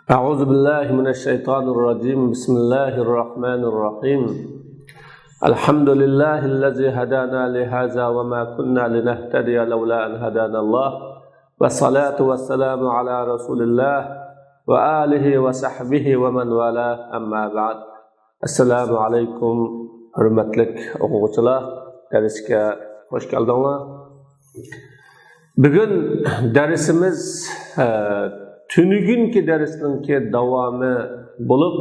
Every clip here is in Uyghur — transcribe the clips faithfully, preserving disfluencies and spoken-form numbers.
أعوذ بالله من الشيطان الرجيم. بسم الله الرحمن الرحيم. الحمد لله الذي هدانا لهذا وما كنا لنهتدي لولا أن هدانا الله. والصلاة والسلام على رسول الله وآله وصحبه ومن والاه. أما بعد. ئەسسالامۇ ئەلەيكۇم، ھۆرمەتلىك ئوقۇغۇچىلار، دەرسكە خوش كەلدىڭلار. بۈگۈن دەرسىمىز، ئە، تۈنۈگۈنكى دەرسنىڭكى داۋامى بولۇپ،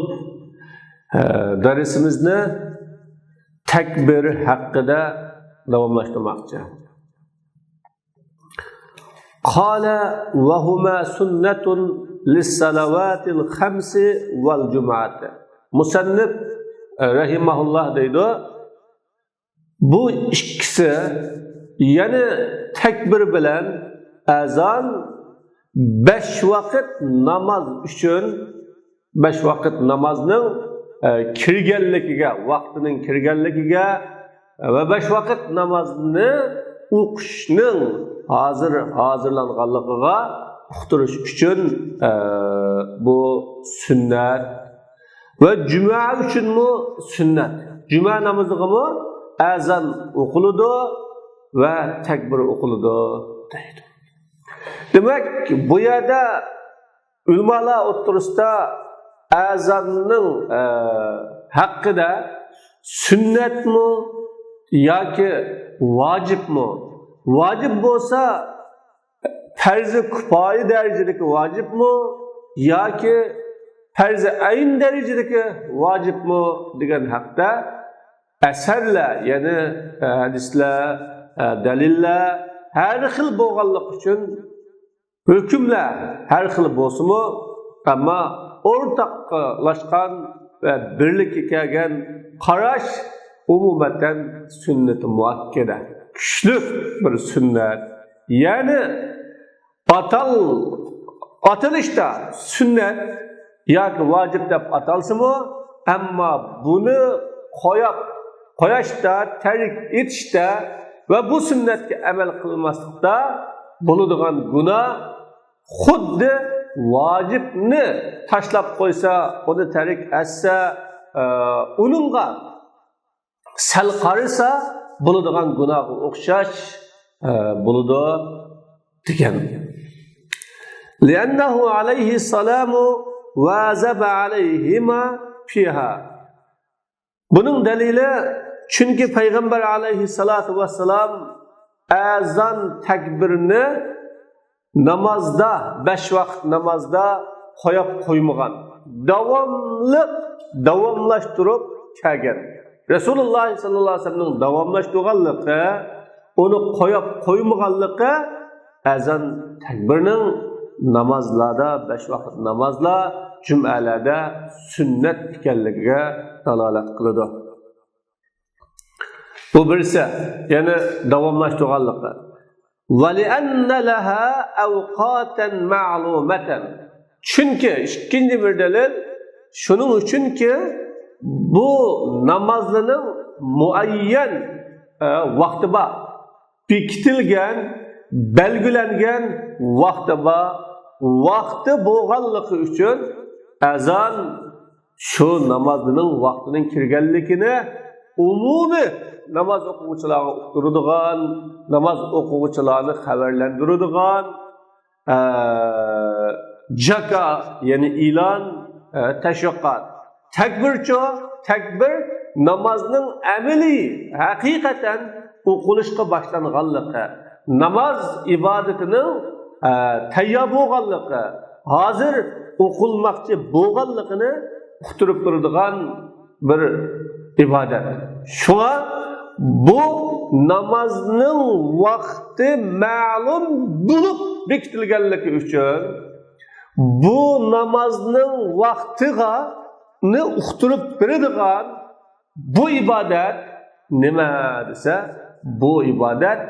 ئە، دەرسىمىزنى تەكبىر ھەققىدە داۋاملاشتۇرماقچى. قال وهما سنة للصلوات الخمس والجمعة. مۇسەننىپ، ئە، رەھىمەھۇللاھ دەيدۇ، بۇ ئىككىسى، يەنى تەكبىر بىلەن ئەزان بەش ۋاقىت ناماز ئۈچۈن، بەش ۋاقىت نامازنىڭ، ئە، كىرگەنلىكىگە، ۋاقتىنىڭ كىرگەنلىكىگە ۋە بەش ۋاقىت نامازنى ئوقۇشنىڭ ھازىر، ھازىرلانغانلىقىغا ئۇقتۇرۇش ئۈچۈن، ئە، بۇ سۈننەت. ۋە جۈمە ئۈچۈنمۇ سۈننەت. جۈمە نامىزىغىمۇ ئەزان ئوقۇلىدۇ ۋە تەكبىر ئوقۇلىدۇ دەيدۇ. دېمەك، بۇ يەردە ئۆلىمالار ئوتتۇرىسىدا ئەزاننىڭ، ئە، ھەققىدە سۈننەتمۇ ياكى ۋاجىپمۇ؟ ۋاجىپ بولسا، پەرزى كۇپايە دەرىجىدىكى ۋاجىپمۇ ياكى پەرزى ئەين دەرىجىدىكى ۋاجىپمۇ دېگەن ھەقتە ئەسەرلەر، يەنى ھەدىسلەر، دەلىللەر ھەر خىل بولغانلىقى ئۈچۈن، ھۆكۈملەر ھەر خىل بولسىمۇ، ئەمما ئورتاقلاشقان ۋە بىرلىككە كەلگەن قاراش ئومۇمەن سۈننىتى مۇئەككەدە، كۈچلۈك بىر سۈننەت. يەنى ئاتال-، ئاتىلىشتا سۈننەت ياكى ۋاجىپ دەپ ئاتالسىمۇ، ئەمما بۇنى قوياپ قوياشتا، تەرك ئېتىشتە ۋە بۇ سۈننەتكە ئەمەل قىلماسلىقتا بولىدىغان گۇناھ خۇددى ۋاجىپنى تاشلاپ قويسا، ئۇنى تەرك ئەتسە، ئە، ئۇنىڭغا سەل قارىسا بولىدىغان گۇناھقا ئوخشاش، ئە، بولىدۇ دېگەن. لأنه عليه السلام واظب عليهما فيها. بۇنىڭ دەلىلى، چۈنكى پەيغەمبەر ئەلەيھىسسالاتۇ ۋەسسالام ئەزان تەكبىرنى نامازدا، بەش ۋاقىت نامازدا قويۇپ قويمىغان، داۋاملىق داۋاملاشتۇرۇپ كەلگەن. رەسۇلۇللاھ ساللاللاھۇ ئەلەيھى ۋەسەللەمنىڭ داۋاملاشتۇرغانلىقى، ئۇنى قويۇپ قويمىغانلىقى ئەزان تەكبىرنىڭ نامازلاردا، بەش ۋاقىت نامازلار، جۈمئەلەردە سۈننەت ئىكەنلىكىگە دالالەت قىلىدۇ. بۇ بىرسى، يەنى داۋاملاشتۇرغانلىقى. ولأن لها أوقاتا معلومة. چۈنكى، ئىككىنچى بىر دەلىل، شۇنىڭ ئۈچۈنكى، بۇ نامازلارنىڭ مۇئەييەن، ئە، ۋاقتى بار، بېكىتىلگەن، بەلگىلەنگەن ۋاقتى بار. ۋاقتى بولغانلىقى ئۈچۈن ئەزان شۇ نامازنىڭ ۋاقتىنىڭ كىرگەنلىكىنى ئومۇمىي ناماز ئوقۇغۇچىلارغا ئۇقتۇرىدىغان، ناماز ئوقۇغۇچىلارنى خەۋەرلەندۈرىدىغان، ئە، جاكا، يەنى ئېلان، ئە، تەشۋىقات. تەكبىرچۇ؟ تەكبىر نامازنىڭ ئەمەلىي، ھەقىقەتەن ئوقۇلۇشقا باشلانغانلىقى، ناماز ئىبادىتىنىڭ، ئە، تەييار بولغانلىقى، ھازىر ئوقۇلماقچى بولغانلىقىنى ئۇقتۇرۇپ تۇرىدىغان بىر ئىبادەت. شۇڭا بۇ نامازنىڭ ۋاقتى مەلۇم بولۇپ بېكىتىلگەنلىكى ئۈچۈن، بۇ نامازنىڭ ۋاقتىغا نى ئۇقتۇرۇپ بېرىدىغان بۇ ئىبادەت نېمە دېسە، بۇ ئىبادەت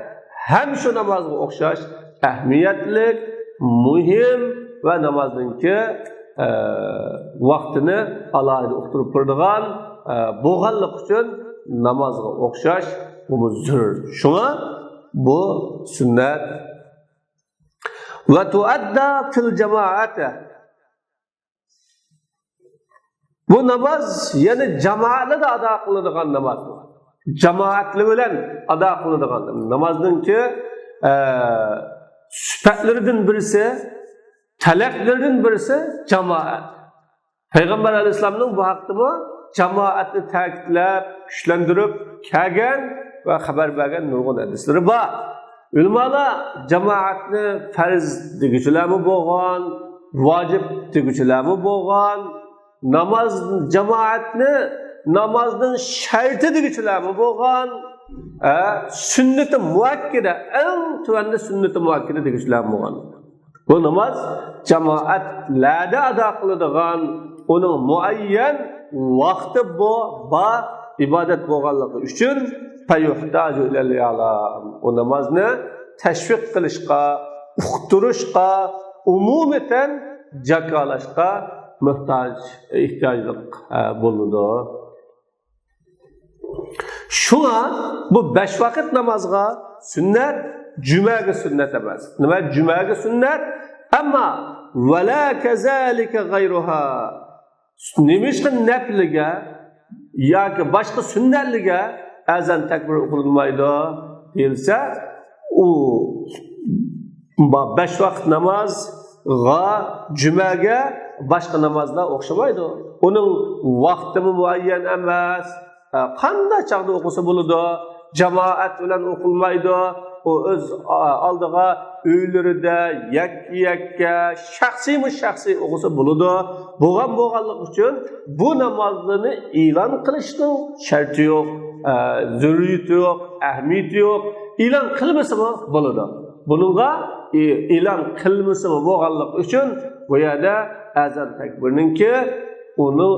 ھەم شۇ نامازغا ئوخشاش ئەھمىيەتلىك، مۇھىم ۋە نامازنىڭكى، ئە، ۋاقتىنى ئالاھىدە ئۇقتۇرۇپ بېرىدىغان، ئە، بولغانلىقى ئۈچۈن نامازغا ئوخشاش بۇمۇ زۆرۈر. شۇڭا بۇ سۈننەت. وتؤدى في الجماعة. بۇ ناماز يەنە جامائەتلەردە ئادا قىلىنىدىغان ناماز. جامائەتلەر بىلەن ئادا قىلىنىدىغان نامازنىڭكى، ئە، سۈپەتلىرىدىن بىرسى، تەلەپلىرىدىن بىرسى جامائەت. پەيغەمبەر ئەلەيھىسسالامنىڭ بۇ ھەقتىمۇ جامائەتنى تەكىتلەپ، كۈچلەندۈرۈپ كەلگەن ۋە خەۋەر بەرگەن نۇرغۇن ھەدىسلىرى بار. ئۆلىمالار جامائەتنى پەرز دېگۈچىلەرمۇ بولغان، ۋاجىپ دېگۈچىلەرمۇ بولغان، ناماز، جامائەتنى نامازنىڭ شەرتى دېگۈچىلەرمۇ بولغان، ئە، سۈننىتى مۇئەككىدە، ئەڭ تۆۋەندە سۈننىتى مۇئەككىدە دېگۈچىلەرمۇ بولغان. بۇ ناماز جامائەتلەردە ئادا قىلىدىغان، ئۇنىڭ مۇئەييەن ۋاقتى بو-، بار ئىبادەت بولغانلىقى ئۈچۈن، فَيُحْتَاجُ إِلَى الْإِعْلَامِ. ئۇ نامازنى تەشۋىق قىلىشقا، ئۇقتۇرۇشقا، ئومۇمەن جاكارلاشقا موھتاج، ئېھتىياجلىق، ئە، بولىدۇ. شۇڭا بۇ بەش ۋاقىت نامازغا سۈننەت، جۈمەگە سۈننەت ئەمەس. نېمە؟ جۈمەگە سۈننەت، ئەمما وَلَا كَذَلِكَ غَيْرُهَا. نېمىشقا نەپلىگە ياكى باشقا سۈننەتلىگە ئەزان تەكبىر ئوقۇلمايدۇ دېيىلسە، ئۇ بەش ۋاقىت نامازغا، جۈمەگە باشقا نامازلار ئوخشىمايدۇ. ئۇنىڭ ۋاقتىمۇ مۇئەييەن ئەمەس. قانداق چاغدا ئوقۇسا بولىدۇ؟ جامائەت بىلەن ئوقۇلمايدۇ. ئۇ ئۆز ئالدىغا ئۆيلىرىدە يەككە-يەككە، شەخسىيمۇ شەخسىي ئوقۇسا بولىدۇ. بولغان بولغانلىقى ئۈچۈن بۇ نامازلارنى ئېلان قىلىشنىڭ شەرتى يوق، ئە، زۆرۈرىيىتى يوق، ئەھمىيىتى يوق. ئېلان قىلمىسىمۇ بولىدۇ. بۇنىڭغا ئېلان قىلمىسىمۇ بولغانلىقى ئۈچۈن بۇ يەردە ئەزان تەكبىرنىڭكى، ئۇنى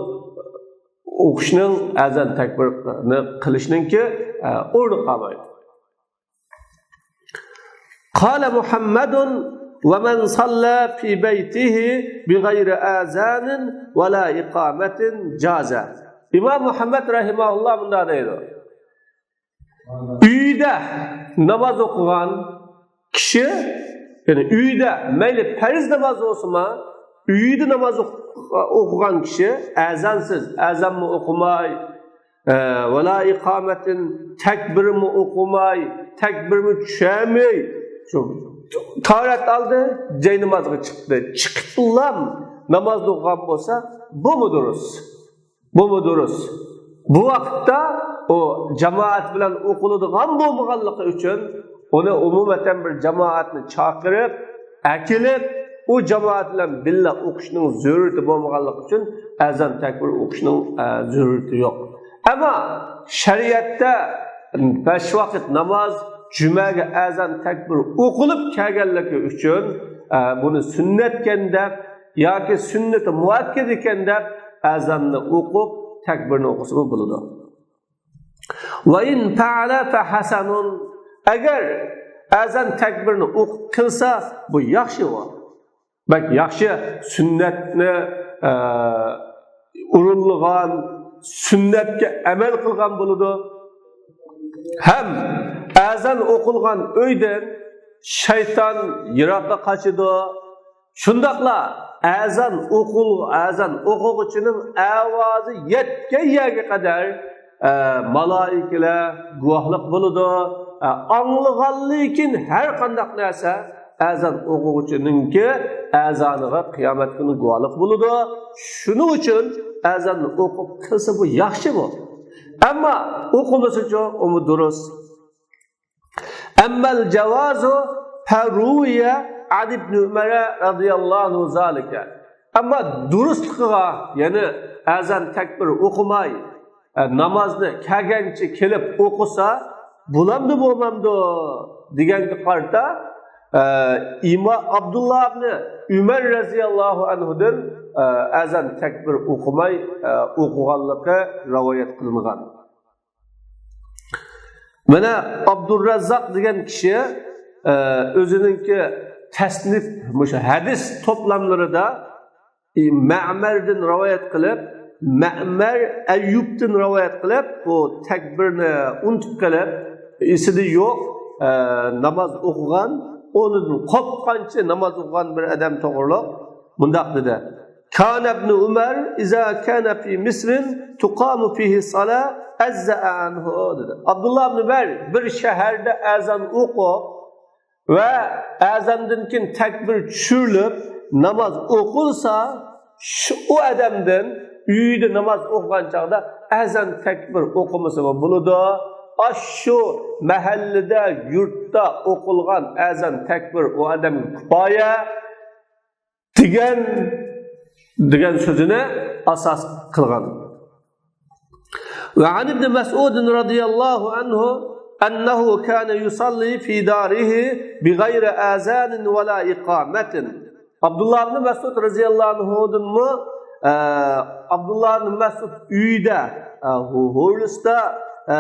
ئوقۇشنىڭ، ئەزان تەكبىرنى قىلىشنىڭكى، ئە، ئورنى قالمايدۇ. قال محمد ومن صلى في بيته بغير آذان ولا إقامة جاز. ئىمام مۇھەممەد رەھىمەھۇللا مۇنداق دەيدۇ. ئۆيدە ناماز ئوقۇغان كىشى، يەنى ئۆيدە مەيلى پەرز ناماز بولسىمۇ، ئۆيدە ناماز ئوق-، ئوقۇغان كىشى ئەزانسىز، ئەزانمۇ ئوقۇماي، ئە، ۋەلا ئىقامەتىن، تەكبىرمۇ ئوقۇماي، تەكبىرمۇ چۈشەرمەي، شۇ تاھارەت ئالدى، جاي نامازغا چىقتى. چىقىپلا ناماز ئوقۇغان بولسا، بۇمۇ دۇرۇس. بۇمۇ دۇرۇس. بۇ ۋاقىتتا ئۇ جامائەت بىلەن ئوقۇلىدىغان بولمىغانلىقى ئۈچۈن، ئۇنى ئومۇمەن بىر جامائەتنى چاقىرىپ، ئەكېلىپ، ئۇ جامائەت بىلەن بىللە ئوقۇشنىڭ زۆرۈرىيىتى بولمىغانلىقى ئۈچۈن ئەزان تەكبىر ئوقۇشنىڭ، ئە، زۆرۈرىيىتى يوق. ئەمما شەرىئەتتە بەش ۋاقىت ناماز، جۈمەگە ئەزان تەكبىر ئوقۇلۇپ كەلگەنلىكى ئۈچۈن، ئە، بۇنى سۈننەتكەن دەپ ياكى سۈننىتى مۇئەككەد ئىكەن دەپ ئەزاننى ئوقۇپ، تەكبىرنى ئوقۇسىمۇ بولىدۇ. وَإِنْ فَعَلَ فَحَسَنٌ. ئەگەر ئەزان تەكبىرنى ئوقۇپ قىلسا، بۇ ياخشى ئۇ. بەك ياخشى، سۈننەتنى، ئە، ئورۇنلىغان، سۈننەتكە ئەمەل قىلغان بولىدۇ. ھەم ئەزان ئوقۇلغان ئۆيدىن شەيتان يىراققا قاچىدۇ. شۇنداقلا ئەزان ئوقۇل-، ئەزان ئوقۇغۇچىنىڭ ئاۋازى يەتكەن يەرگە قەدەر، ئە، مالائىكىلەر گۇۋاھلىق بولىدۇ. ئە، ئاڭلىغانلىكىن ھەر قانداق نەرسە ئەزان ئوقۇغۇچىنىڭكى ئەزانىغا قىيامەت كۈنى گۇۋاھلىق بولىدۇ. شۇنىڭ ئۈچۈن ئەزاننى ئوقۇپ قىلسا بۇ ياخشى بۇ. ئەمما ئوقۇمىسىچۇ، ئۇمۇ دۇرۇس. أما الجواز فروي عن ابن عمر رضي الله عنه ذلك. ئەمما دۇرۇسلۇقىغا، يەنى ئەزان تەكبىر ئوقۇماي، ئە، نامازنى كەلگەنچە كېلىپ ئوقۇسا، بولامدۇ، بولمامدۇ دېگەنگە قارىتا، ئە، ئىما-، ئابدۇللا ئىبنى ئۆمەر رەزىياللاھۇ ئەنھۇدىن، ئە، ئەزان تەكبىر ئوقۇماي، ئە، ئوقۇغانلىقى رىۋايەت قىلىنغان. مانا ئابدۇرراززاق دېگەن كىشى، ئە، ئۆزىنىڭكى تەسنىف، مۇشۇ ھەدىس توپلاملىرىدا، ئى، مەمەردىن رىۋايەت قىلىپ، مەمەر ئەييۇبتىن رىۋايەت قىلىپ، بۇ تەكبىرنى ئۇنتۇپ قېلىپ، ئېسىدە يوق، ئە، ناماز ئوقۇغان، ئورنىدىن قوپقانچە ناماز ئوقۇغان بىر ئادەم توغرۇلۇق مۇنداق دېدى. كان ابن عمر إذا كان في مصر تقام فيه الصلاة أجزأ عنه، دېدى. ئابدۇللا ئىبن ئۆمەر بىر شەھەردە ئەزان ئوقۇپ ۋە ئەزاندىن كېيىن تەكبىر چۈشۈرۈلۈپ ناماز ئوقۇلسا، شۇ، ئۇ ئادەمدىن ئۆيىدە ناماز ئوقۇغان چاغدا ئەزان تەكبىر ئوقۇمىسىمۇ بولىدۇ. ئاشۇ مەھەللىدە، يۇرتتا ئوقۇلغان ئەزان تەكبىر ئۇ ئادەمگە كۇپايە دېگەن، دېگەن سۆزىنى ئاساس قىلغان. وعن ابن مسعود رضي الله عنه أنه كان يصلي في داره بغير آذان ولا إقامة. ئابدۇللا ئىبن مەسئۇد رەزىياللاھۇ ئەنھۇدىنمۇ، ئە، ئابدۇللا ئىبن مەسئۇد ئۆيىدە، ئە، ھۇ-، ھۇرۇستا، ئە،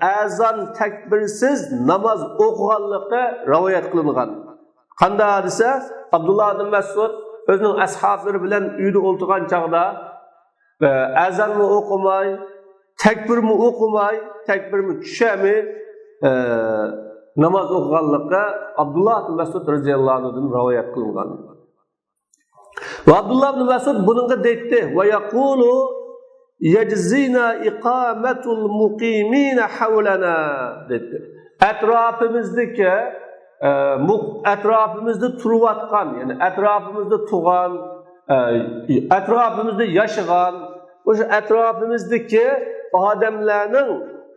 ئەزان تەكبىرسىز ناماز ئوقۇغانلىقى رىۋايەت قىلىنغان. قانداق دېسە، ئابدۇللا ئىبن مەسئۇد ئۆزىنىڭ ئەسھابلىرى بىلەن ئۆيدە ئولتۇرغان چاغدا، ئە، ئەزانمۇ ئوقۇماي، تەكبىرمۇ ئوقۇماي، تەكبىرمۇ چۈشەرمەي، ئە، ناماز ئوقۇغانلىقى ئابدۇللا ئىبن مەسئۇد رەزىياللاھۇ ئەنھۇدىن رىۋايەت قىلىنغان. ۋە ئابدۇللا ئىبن مەسئۇد بۇنىڭغا دەيتتى، ويقول يجزينا إقامة المقيمين حولنا، دەيتتى. ئەتراپىمىزدىكى، ئە، مۇ-، ئەتراپىمىزدا تۇرۇۋاتقان، يەنى ئەتراپىمىزدا تۇرغان، ئە، ئەتراپىمىزدا ياشىغان، ئوشۇ ئەتراپىمىزدىكى ئادەملەرنىڭ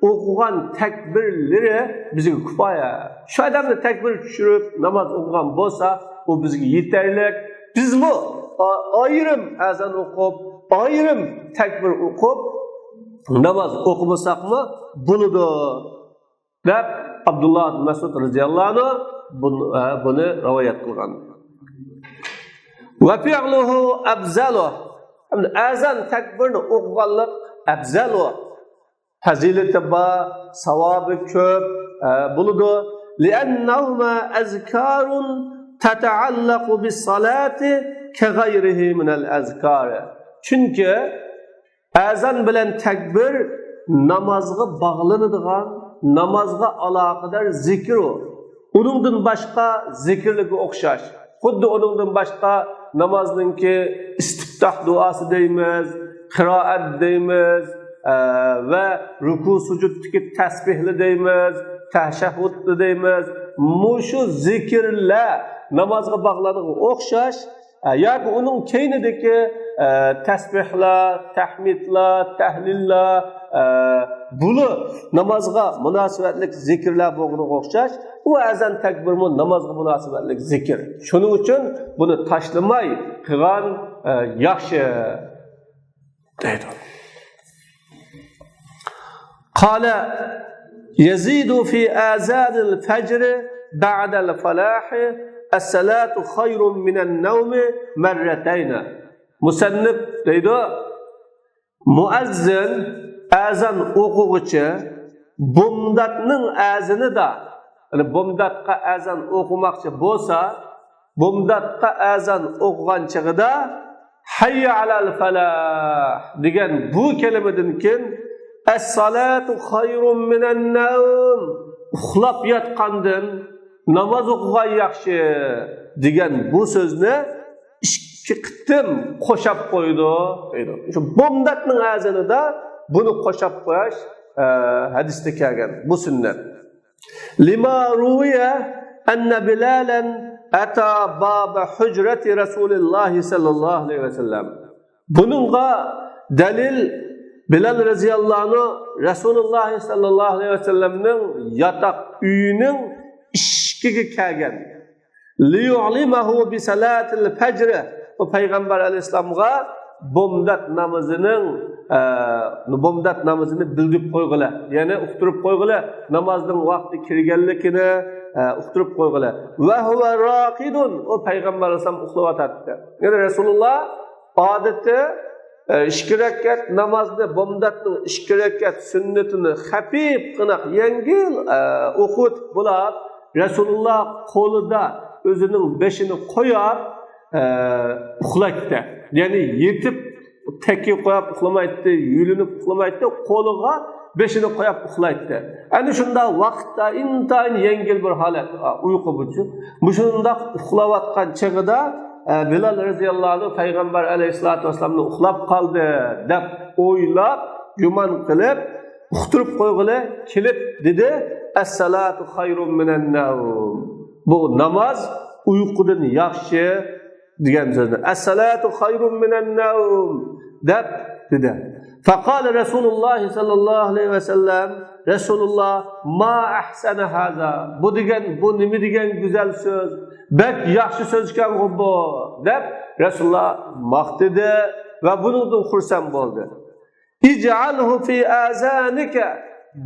ئوقۇغان تەكبىرلىرى بىزگە كۇپايە. شۇ ئادەمنى تەكبىر چۈشۈرۈپ ناماز ئوقۇغان بولسا، ئۇ بىزگە يېتەرلىك. بىزمۇ ئا-، ئايرىم ئەزان ئوقۇپ، ئايرىم تەكبىر ئوقۇپ، ناماز ئوقۇمىساقمۇ بولىدۇ، دەپ ئابدۇللا ئىبن مەسئۇد رەزىياللاھۇ ئەنھۇ بۇن-، ئە، بۇنى رىۋايەت قىلغان. وفعله أفضل. ئەزان تەكبىرنى ئوقۇغانلىق ئەپزەل ئۇ. پەزىلىتى بار، ساۋابى كۆپ، ئە، بولىدۇ. لأنهما أذكار تتعلق بالصلاة كغيره من الأذكار. چۈنكى ئەزان بىلەن تەكبىر نامازغا باغلىنىدىغان، نامازغا ئالاقىدار زىكىر ئۇ. ئۇنىڭدىن باشقا زىكىرلەرگە ئوخشاش. خۇددى ئۇنىڭدىن باشقا نامازنىڭكى ئىستىپتاھ دۇئاسى دەيمىز، قىرائەت دەيمىز، ئە، ۋە رۇكۇ سۇجۇدتىكى تەسبىھلەر دەيمىز، تەشەھھۇدلار دەيمىز. مۇشۇ زىكىرلەر نامازغا باغلانغىنىغا ئوخشاش، ئە، ياكى ئۇنىڭ كەينىدىكى، ئە، تەسبىھلار، تەھمىدلار، تەھلىللار، ئە، بۇلار نامازغا مۇناسىۋەتلىك زىكىرلەر بولغىنىغا ئوخشاش، ئۇ ئەزان تەكبىرمۇ نامازغا مۇناسىۋەتلىك زىكىر. شۇنىڭ ئۈچۈن بۇنى تاشلىماي قىلغان، ئە، ياخشى، دەيدۇ. قال يزيد في آذان الفجر بعد الفلاح الصلاة خير من النوم مرتين. مۇسەننىپ دەيدۇ، مۇئەززىن، ئەزان ئوقۇغۇچى، بومداتنىڭ ئەزىنىدا، يەنى بومداتقا ئەزان ئوقۇماقچى بولسا، بومداتقا ئەزان ئوقۇغان چېغىدا، ھەييە ئەلەل فەلاھ دېگەن بۇ كەلىمىدىن كېيىن، ئەسسالاتۇ خەيرۇم مىنەن نەۋم، ئۇخلاپ ياتقاندىن ناماز ئوقۇغان ياخشى دېگەن بۇ سۆزنى ئىككى قېتىم قوشاپ قويىدۇ، دەيدۇ. شۇ بومداتنىڭ ئەزىنىدا بۇنى قوشاپ قويۇش، ئە، ھەدىستە كەلگەن، بۇ سۈننەت. لما روي أن بلالا أتى باب حجرة رسول الله صلى الله عليه وسلم. بۇنىڭغا دەلىل، بىلال رەزىياللاھۇ ئەنھۇ رەسۇلۇللاھ سەللەللاھۇ ئەلەيھى ۋەسەللەمنىڭ ياتاق ئۆيىنىڭ ئىشىكىگە كەلگەن. ليعلمه بصلاة الفجر. ئۇ پەيغەمبەر ئەلەيھىسسالامغا بومدات نامىزىنىڭ، ئە، بومدات نامىزىنى بىلدۈرۈپ قويغىلى، يەنى ئۇقتۇرۇپ قويغىلى، نامازنىڭ ۋاقتى كىرگەنلىكىنى، ئە، ئۇقتۇرۇپ قويغىلى. وهو راقد. ئۇ پەيغەمبەر ئەلەيھىسسالام ئۇخلاۋاتاتتى. يەنى رەسۇلۇللاھ ئادىتى، ئە، ئىككى رەكەت نامازنى، بومداتنىڭ ئىككى رەكەت سۈننىتىنى خەپىپ قىناق يەڭگىل، ئە، ئوقۇۋېتىپ بولاپ، رەسۇلۇللاھ قولىدا ئۆزىنىڭ بېشىنى قويۇپ، ئە، ئۇخلايتتى. يەنى يېتىپ تەككە قويۇپ ئۇخلىمايتتى، يۆلىنىپ ئۇخلىمايتتى، قولىغا بېشىنى قويۇپ ئۇخلايتتى. ئەنە شۇنداق ۋاقىتتا ئىنتايىن يەڭگىل بىر ھالەت، ئۇيقۇ بۇچۇ. مۇشۇنداق ئۇخلاۋاتقان چېغىدا ئە، بىلال رەزىياللاھۇ ئەنھۇ پەيغەمبەر ئەلەيھىسسالاتۇ ۋەسسالامنى ئۇخلاپ قالدى دەپ ئويلاپ، گۇمان قىلىپ، ئۇقتۇرۇپ قويغىلى كېلىپ دېدى، «ئەسسالاتۇ خەيرۇم مىنەن نەۋم.» بۇ ناماز ئۇيقۇدىن ياخشى دېگەن سۆزنى، «ئەسسالاتۇ خەيرۇم مىنەن نەۋم» دەپ دېدى. فقال رسول الله صلى الله عليه وسلم، رەسۇلۇللا، «ما أحسن هذا»، بۇ دېگەن، بۇ نېمە دېگەن گۈزەل سۆز، بەك ياخشى سۆز ئىكەنغۇ بۇ، دەپ رەسۇلۇللا ماختىدى ۋە بۇنىڭدىن خۇرسەن بولدى. «اجعله في آذانك»،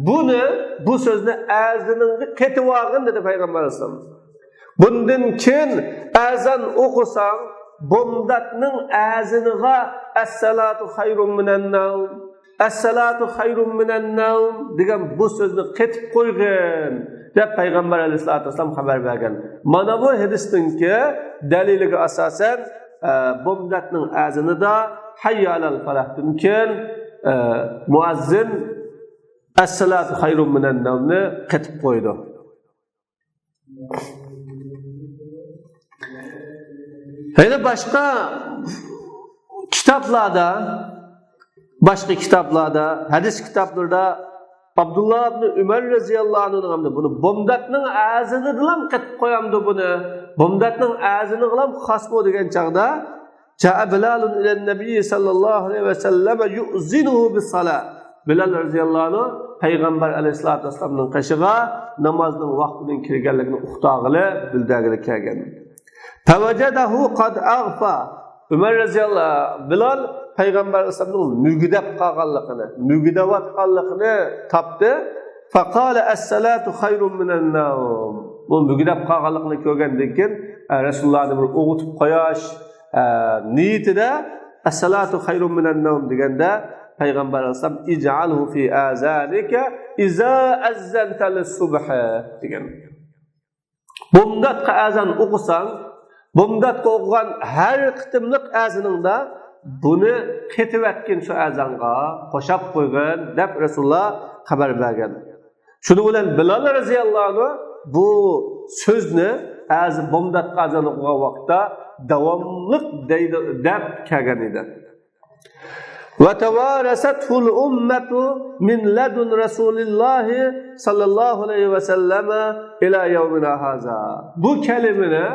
بۇنى، بۇ سۆزنى ئەزىنىڭگە قېتىۋالغىن، دېدى پەيغەمبەر ئەلەيھىسسالام. بۇندىن كېيىن ئەزان ئوقۇساڭ، بومداتنىڭ ئەزىنىغا «ئەسسالاتۇ خەيرۇم مىنەن نەۋم، ئەسسالاتۇ خەيرۇم مىنەن نەۋم» دېگەن بۇ سۆزنى قېتىپ قويغىن، دەپ پەيغەمبەر ئەلەيھىسسالاتۇ ۋەسسالام خەۋەر بەرگەن. مانا بۇ ھەدىستىڭكى دەلىلىگە ئاساسەن، ئە، بومداتنىڭ ئەزىنىدا «ھەييە ئەلەل پالاھ»تىن كېيىن، ئە، مۇئەززىن «ئەسسالاتۇ خەيرۇم مىنەن نەۋم»نى قېتىپ قويىدۇ. يەنە باشقا كىتابلاردا، باشقا كىتابلاردا، ھەدىس كىتابلىرىدا ئابدۇللا ئىبنى ئۆمەر رەزىياللاھۇ ئەنھۇ ھەمدە بۇنى بومداتنىڭ ئەزىنىدىلا قېتىپ قويامدۇ بۇنى؟ بومداتنىڭ ئەزىنىغىلا خاسمۇ دېگەن چاغدا، جاء بلال إلى النبي صلى الله عليه وسلم يؤذنه بالصلاة. بىلال رەزىياللاھۇ ئەنھۇ پەيغەمبەر ئەلەيھىسسالاتۇ ۋەسسالامنىڭ قېشىغا نامازنىڭ ۋاقتىنىڭ كىرگەنلىكىنى ئۇقتۇرغىلى، بىلدۈرگىلى كەلگەن. فوجده قد أغفى. ئۆمەر رەزىياللاھۇ، بىلال پەيغەمبەر ئەلەيھىسسالامنىڭ مۈگدەپ قالغانلىقىنى، مۈگدەۋاتقانلىقىنى تاپتى. فقال: الصلاة خير من النوم. بۇ مۈگدەپ قالغانلىقىنى كۆرگەندىن كېيىن، ئە، رەسۇلۇللانى بىر ئويغىتىپ قويۇش، ئە، نىيىتىدە، الصلاة خير من النوم دېگەندە، پەيغەمبەر ئەلەيھىسسالام: اجعله في آذانك إذا أذنت للصبح دېگەن. بومداتقا ئەزان ئوقۇساڭ، بومداتقا ئوقۇغان ھەر قېتىملىق ئەزىنىڭدا بۇنى قېتىۋەتكىن شۇ ئەزانغا، قوشاپ قويغىن، دەپ رەسۇلۇللا خەۋەر بەرگەن. شۇنىڭ بىلەن بىلال رەزىياللاھۇ ئەنھۇ بۇ سۆزنى ئەز-، بومداتقا ئەزان ئوقۇغان ۋاقىتتا داۋاملىق دەيدۇ، دەپ كەلگەن ئىدى. وتوارثته الأمة من لدن رسول الله صلى الله عليه وسلم إلى يومنا هذا. بۇ كەلىمىنى،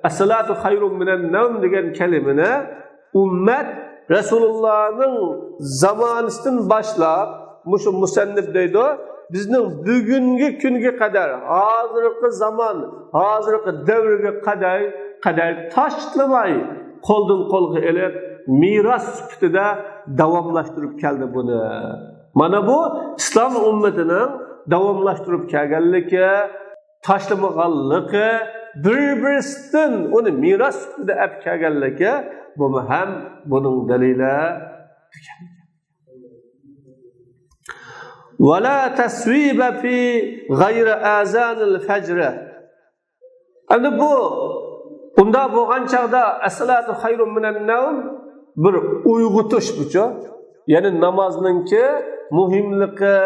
الصلاة خير من النوم دېگەن كەلىمىنى ئۈممەت رەسۇلۇللانىڭ زامانىسىدىن باشلاپ، مۇشۇ مۇسەننىپ دەيدۇ، بىزنىڭ بۈگۈنكى كۈنگە قەدەر، ھازىرقى زامان، ھازىرقى دەۋرگە قەدەر، قەدەر تاشلىماي، قولدىن قولغا ئېلىپ، مىراس سۈپىتىدە داۋاملاشتۇرۇپ كەلدى بۇنى. مانا بۇ ئىسلام ئۈممىتىنىڭ داۋاملاشتۇرۇپ كەلگەنلىكى، تاشلىمىغانلىقى، بىر-بىرسىدىن ئۇنى مىراس سۈپىتىدە ئەپ كەلگەنلىكى، بۇمۇ ھەم بۇنىڭ دەلىلى. ولا تصويب في غير آذان الفجر. ئەمدى بۇ، ئۇنداق بولغان چاغدا، الصلاة خير من النوم بىر ئويغىتىش بۇچۇ. يەنى نامازنىڭكى مۇھىملىقى،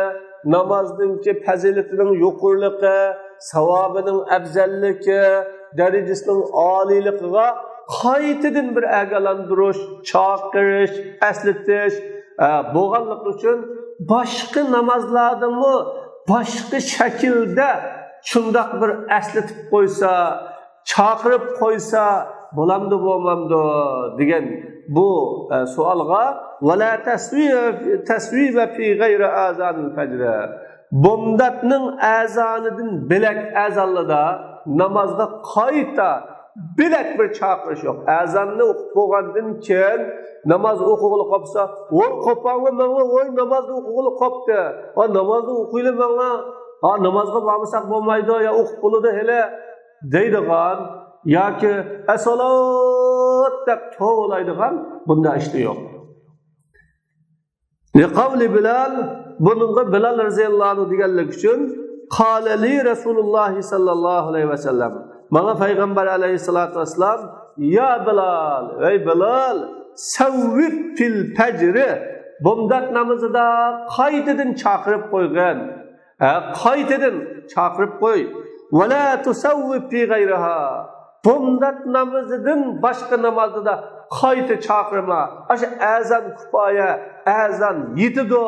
نامازنىڭكى پەزىلىتىنىڭ يۇقىرىلىقى، ساۋابىنىڭ ئەپزەللىكى، دەرىجىسىنىڭ ئالىيلىقىغا قايتىدىن بىر ئاگاھلاندۇرۇش، چاقىرىش، ئەسلىتىش، ئە، بولغانلىقى ئۈچۈن باشقا نامازلاردىمۇ باشقا شەكىلدە شۇنداق بىر ئەسلىتىپ قويسا، چاقىرىپ قويسا بولامدۇ، بولمامدۇ دېگەن بۇ، ئە، سوئالغا، ولا تصويب، تصويب في غير آذان الفجر. بومداتنىڭ ئەزانىدىن بۆلەك ئەزانلىدا نامازغا قايتا بۆلەك بىر چاقىرىش يوق. ئەزاننى ئوقۇپ بولغاندىن كېيىن ناماز ئوقۇغىلى قوپسا، ۋوي قوپاڭلار ماڭلار، ۋوي نامازنى ئوقۇغىلى قوپتى. ۋا نامازنى ئوقۇيلى ماڭلار. ھا، نامازغا بارمىساق بولمايدۇ، يا ئوقۇپ بولىدۇ ھېلى دەيدىغان ياكى ئەسسالات دەپ توۋلايدىغان بۇنداق ئىشلار يوق. لقول بلال، بۇنىڭغا بىلال رەزىياللاھۇ ئەنھۇ دېگەنلىكى ئۈچۈن، قال لي رسول الله صلى الله عليه وسلم، ماڭا پەيغەمبەر ئەلەيھىسسالاتۇ ۋەسسالام، يا بلال، ئەي بىلال، سوب في الفجر، بومدات نامىزىدا قايتىدىن چاقىرىپ قويغىن. ھە، قايتىدىن چاقىرىپ قوي. ولا تصوب في غيرها. بومدات نامىزىدىن باشقا نامازدا قايتا چاقىرما. ئاشۇ ئەزان كۇپايە، ئەزان يېتىدۇ